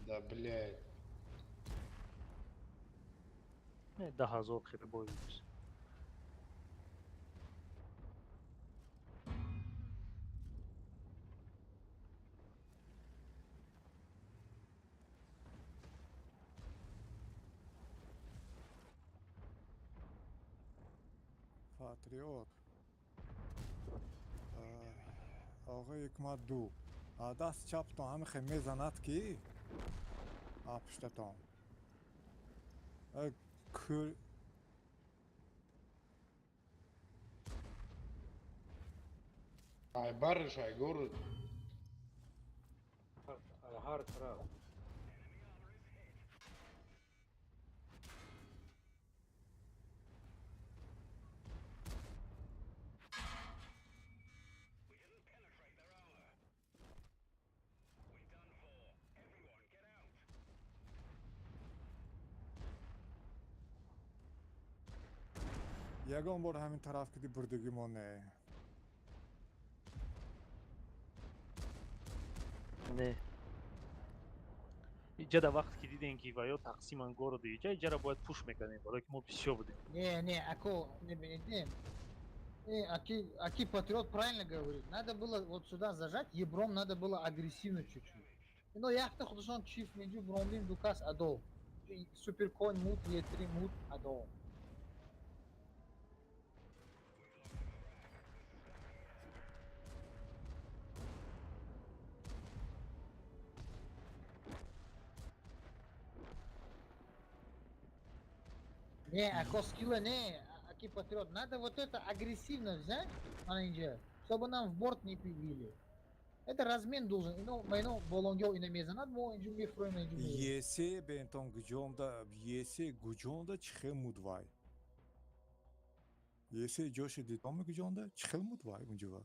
Speaker 16: Да, блядь.
Speaker 14: 10 ҳазор хеле бой будеш.
Speaker 1: Патриот. Оғои Ҳикмат ду. Даст чаптон ҳамихе мезанад ки пуштатон. Кӯл
Speaker 16: Ай барш, ай город.
Speaker 5: Ҳар тараф.
Speaker 1: Ягон бор ҳамин тараф киди бурдагимо не.
Speaker 14: Не. Иҷа да вақте ки дидем ки ва ё тақсиман городу иҷа, иҷаро бояд пуш мекардем, барое ки мо бисёр будем.
Speaker 7: Не, не, ако, не, не, не. Аки Патриот правильно говорит. Надо было вот сюда зажать, ебром надо было агрессивно чуть-чуть. Но яхта худашон чиф медю бромдим дукас адо. Суперконь мут Е3 мут адо. Не, ако скилла не, Аки Патриот, надо вот это агрессивно взять, менеджер, чтобы нам в борт не прибили. Это размен должен. Ино, майно болонгё ино мезанад, мо инҷу мефроем инҷу меем.
Speaker 1: Есе бентон гуҷонда, есе гуҷонда чихел мудвай. Есе ҷоши дидоми гуҷонда чихел мудвай унҷува.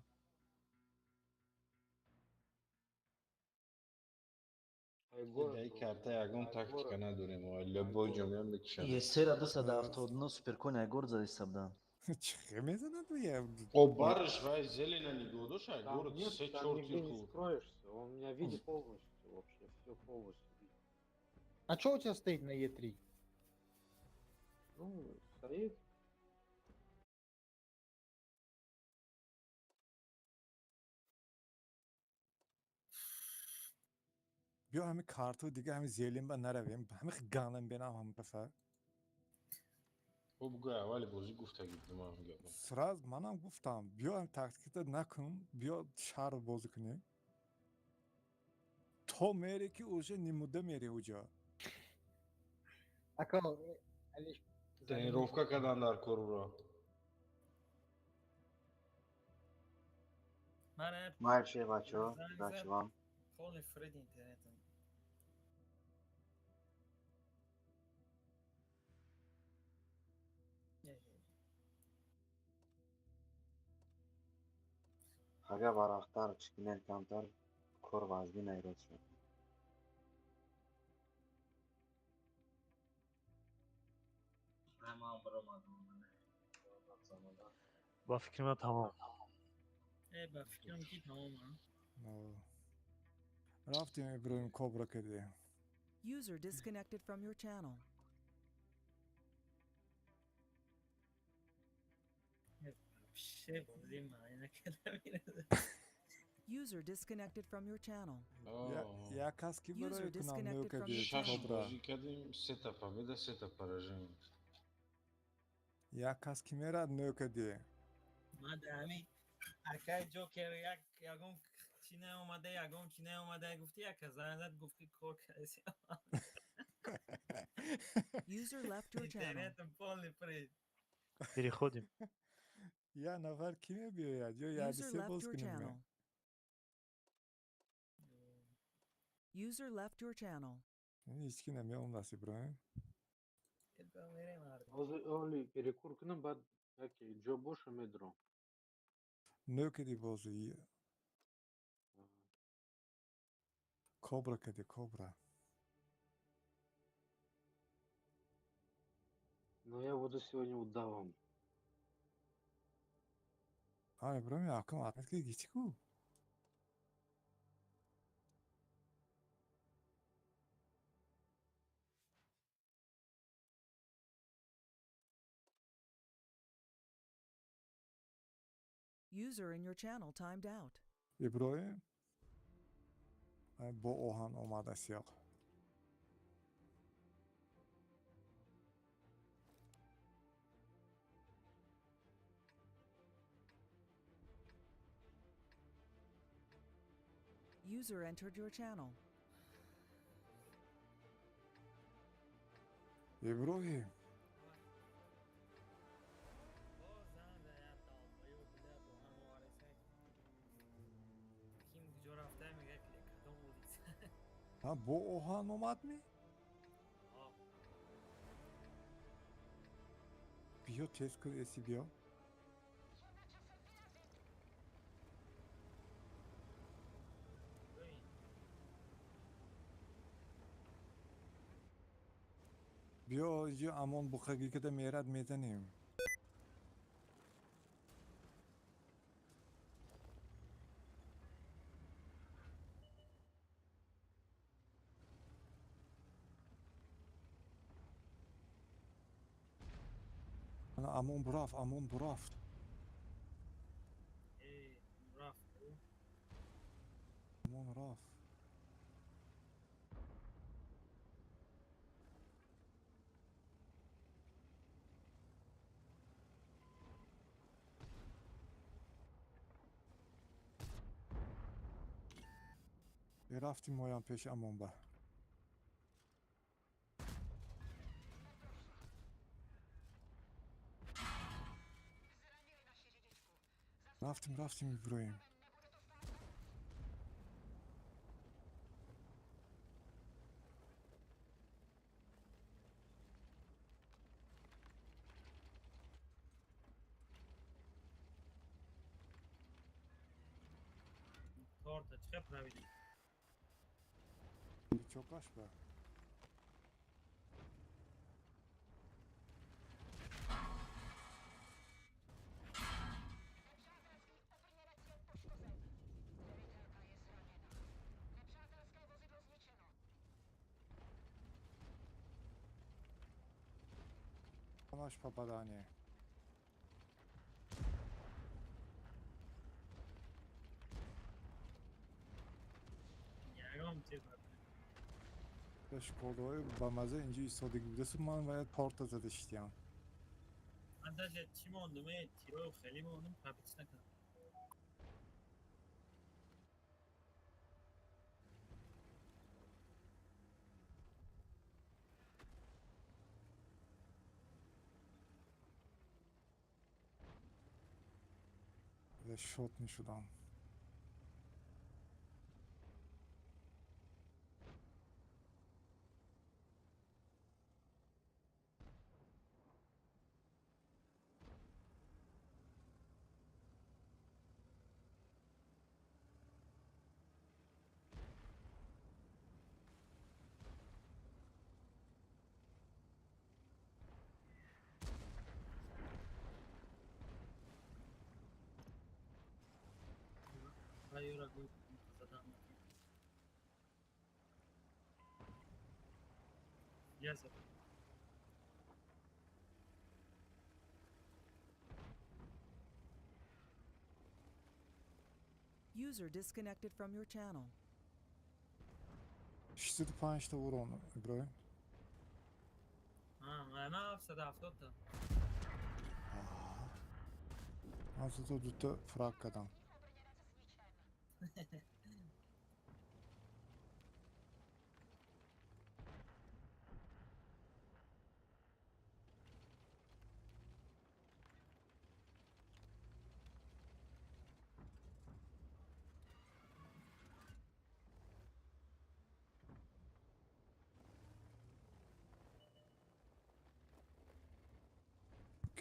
Speaker 16: Дай карта ягон тактика надорем, любой ҷомеа мекушад.
Speaker 18: Есера 279 суперкони ай город задаиста буданд.
Speaker 1: Чихел мезанад я?
Speaker 16: О барыш вай зелена нигоҳ дошт, ай город се чор
Speaker 5: Там нигде
Speaker 16: тир
Speaker 5: не
Speaker 16: хӯрд.
Speaker 5: скроешься, он меня видит полностью вообще, все полностью видит.
Speaker 7: А что у тебя стоит на Е3?
Speaker 5: Ну, стоит.
Speaker 1: Биё ҳами карту дига ҳами зелин ба наравем, ҳами ганам бенам ҳам пафа.
Speaker 16: Хуб бугӯй, аввали бозӣ гуфтагӣ будам ҳам гапа.
Speaker 1: Сразу манам гуфтам, биё ҳами тактиката накун, биё шаҳр бозӣ кунем. То мере ки уже нимуда мере уҷо.
Speaker 7: Ако, Алиш,
Speaker 16: Тренировка кардан дар кор уро.
Speaker 6: Майче, бачо, удачи вам.
Speaker 11: Полный фред интернетом.
Speaker 6: Агар барвақттар чӣ кунед камтар, кор вазбин айрод шуд.
Speaker 12: Ман баромадам.
Speaker 14: Ба фикри ман тамом.
Speaker 11: Ба фикрам ки тамом.
Speaker 1: Рафтем Иброҳим кобра кардем.
Speaker 2: User disconnected from your channel.
Speaker 11: Вообще бозӣ маъни накарда мирада.
Speaker 2: User disconnected from your channel.
Speaker 1: Як кас ки
Speaker 2: User
Speaker 1: барои кунам
Speaker 2: disconnected from
Speaker 1: нӯкади
Speaker 2: your
Speaker 16: Шаш
Speaker 2: channel.
Speaker 1: кобра.
Speaker 16: бозӣ кардем, сета победа, сета поражение.
Speaker 1: Як кас ки мерад нӯкади.
Speaker 11: Ма да ҳами акай Ҷокер як ягон чӣ наомада, ягон чӣ наомада гуфти, як занг зад гуфт ки кор кардеси.
Speaker 2: User left your channel.
Speaker 11: Интернетом полный фред.
Speaker 14: Переходим.
Speaker 1: Як нафар ки мебиёяд ё
Speaker 2: User
Speaker 1: якди се
Speaker 2: left
Speaker 1: боз
Speaker 2: your
Speaker 1: кунем.
Speaker 2: channel. User left your channel.
Speaker 1: Ҳеҷ ки намеомдаст Иброҳим.
Speaker 5: Ҳозир оли перекур кунам, баъд яке ҷо боша медурам.
Speaker 1: Нӯкади бозӣ. Кобра кади кобра.
Speaker 5: Но я буду сегодня удавом.
Speaker 1: А Иброҳим акам отметка гичи ку?
Speaker 2: User in your channel timed out.
Speaker 1: Иброҳим бо оҳан омадааст ёқ.
Speaker 2: User entered your channel.
Speaker 1: Иброҳим
Speaker 11: Ким куҷо рафта мега ки кадом улица.
Speaker 1: ҳа бо оҳан омадми? Биё тез кун эси биё. Биё иҷо амон буқагӣ када мерад мезанем. Амон бурафт, амон бурафт.
Speaker 11: Э, рафт.
Speaker 1: Амон рафт. Рафтим моям пеши амон ба. Рафтим, рафтим, Иброҳим.
Speaker 11: Торта чӣ правидӣ?
Speaker 1: Чокаш ба. Наш попадание.
Speaker 11: Ягон чиз
Speaker 1: Школаи ба маза инҷо истодагӣ будасу ман бояд порта зада шидям.
Speaker 11: Ман даже чӣ мондум, э, тирои хеле мондум, папич накардам.
Speaker 1: Шот мешудам.
Speaker 11: Юра задам. Я задам.
Speaker 2: User disconnected from your channel.
Speaker 1: 65 та урон, Иброҳим.
Speaker 11: А, ман 770 та.
Speaker 1: Ман зуду дута фраг кардам.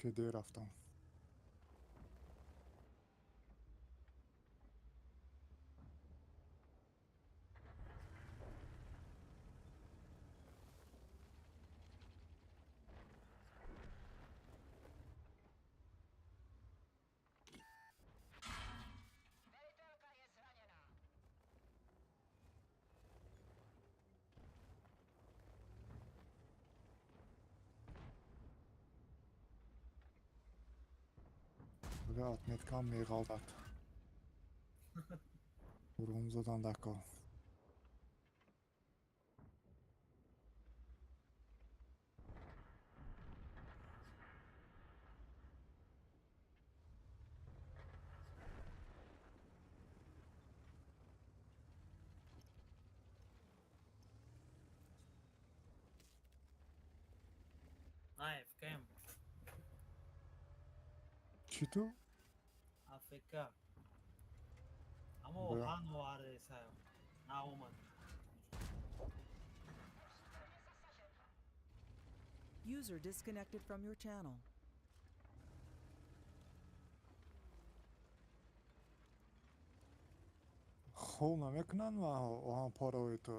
Speaker 1: Кеде рафтам. Отметкам меғалтад. Урон задан дако.
Speaker 11: АФК.
Speaker 1: Чӣ ту?
Speaker 11: АФК. Амо ҳано ареса наомад.
Speaker 2: User disconnected from your channel.
Speaker 1: Хол намекунанд ва оҳанпораҳои ту.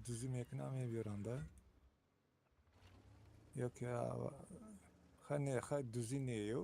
Speaker 1: Дузӣ мекунам, мебиёранда ё ки хай не, хай дузӣ не ю.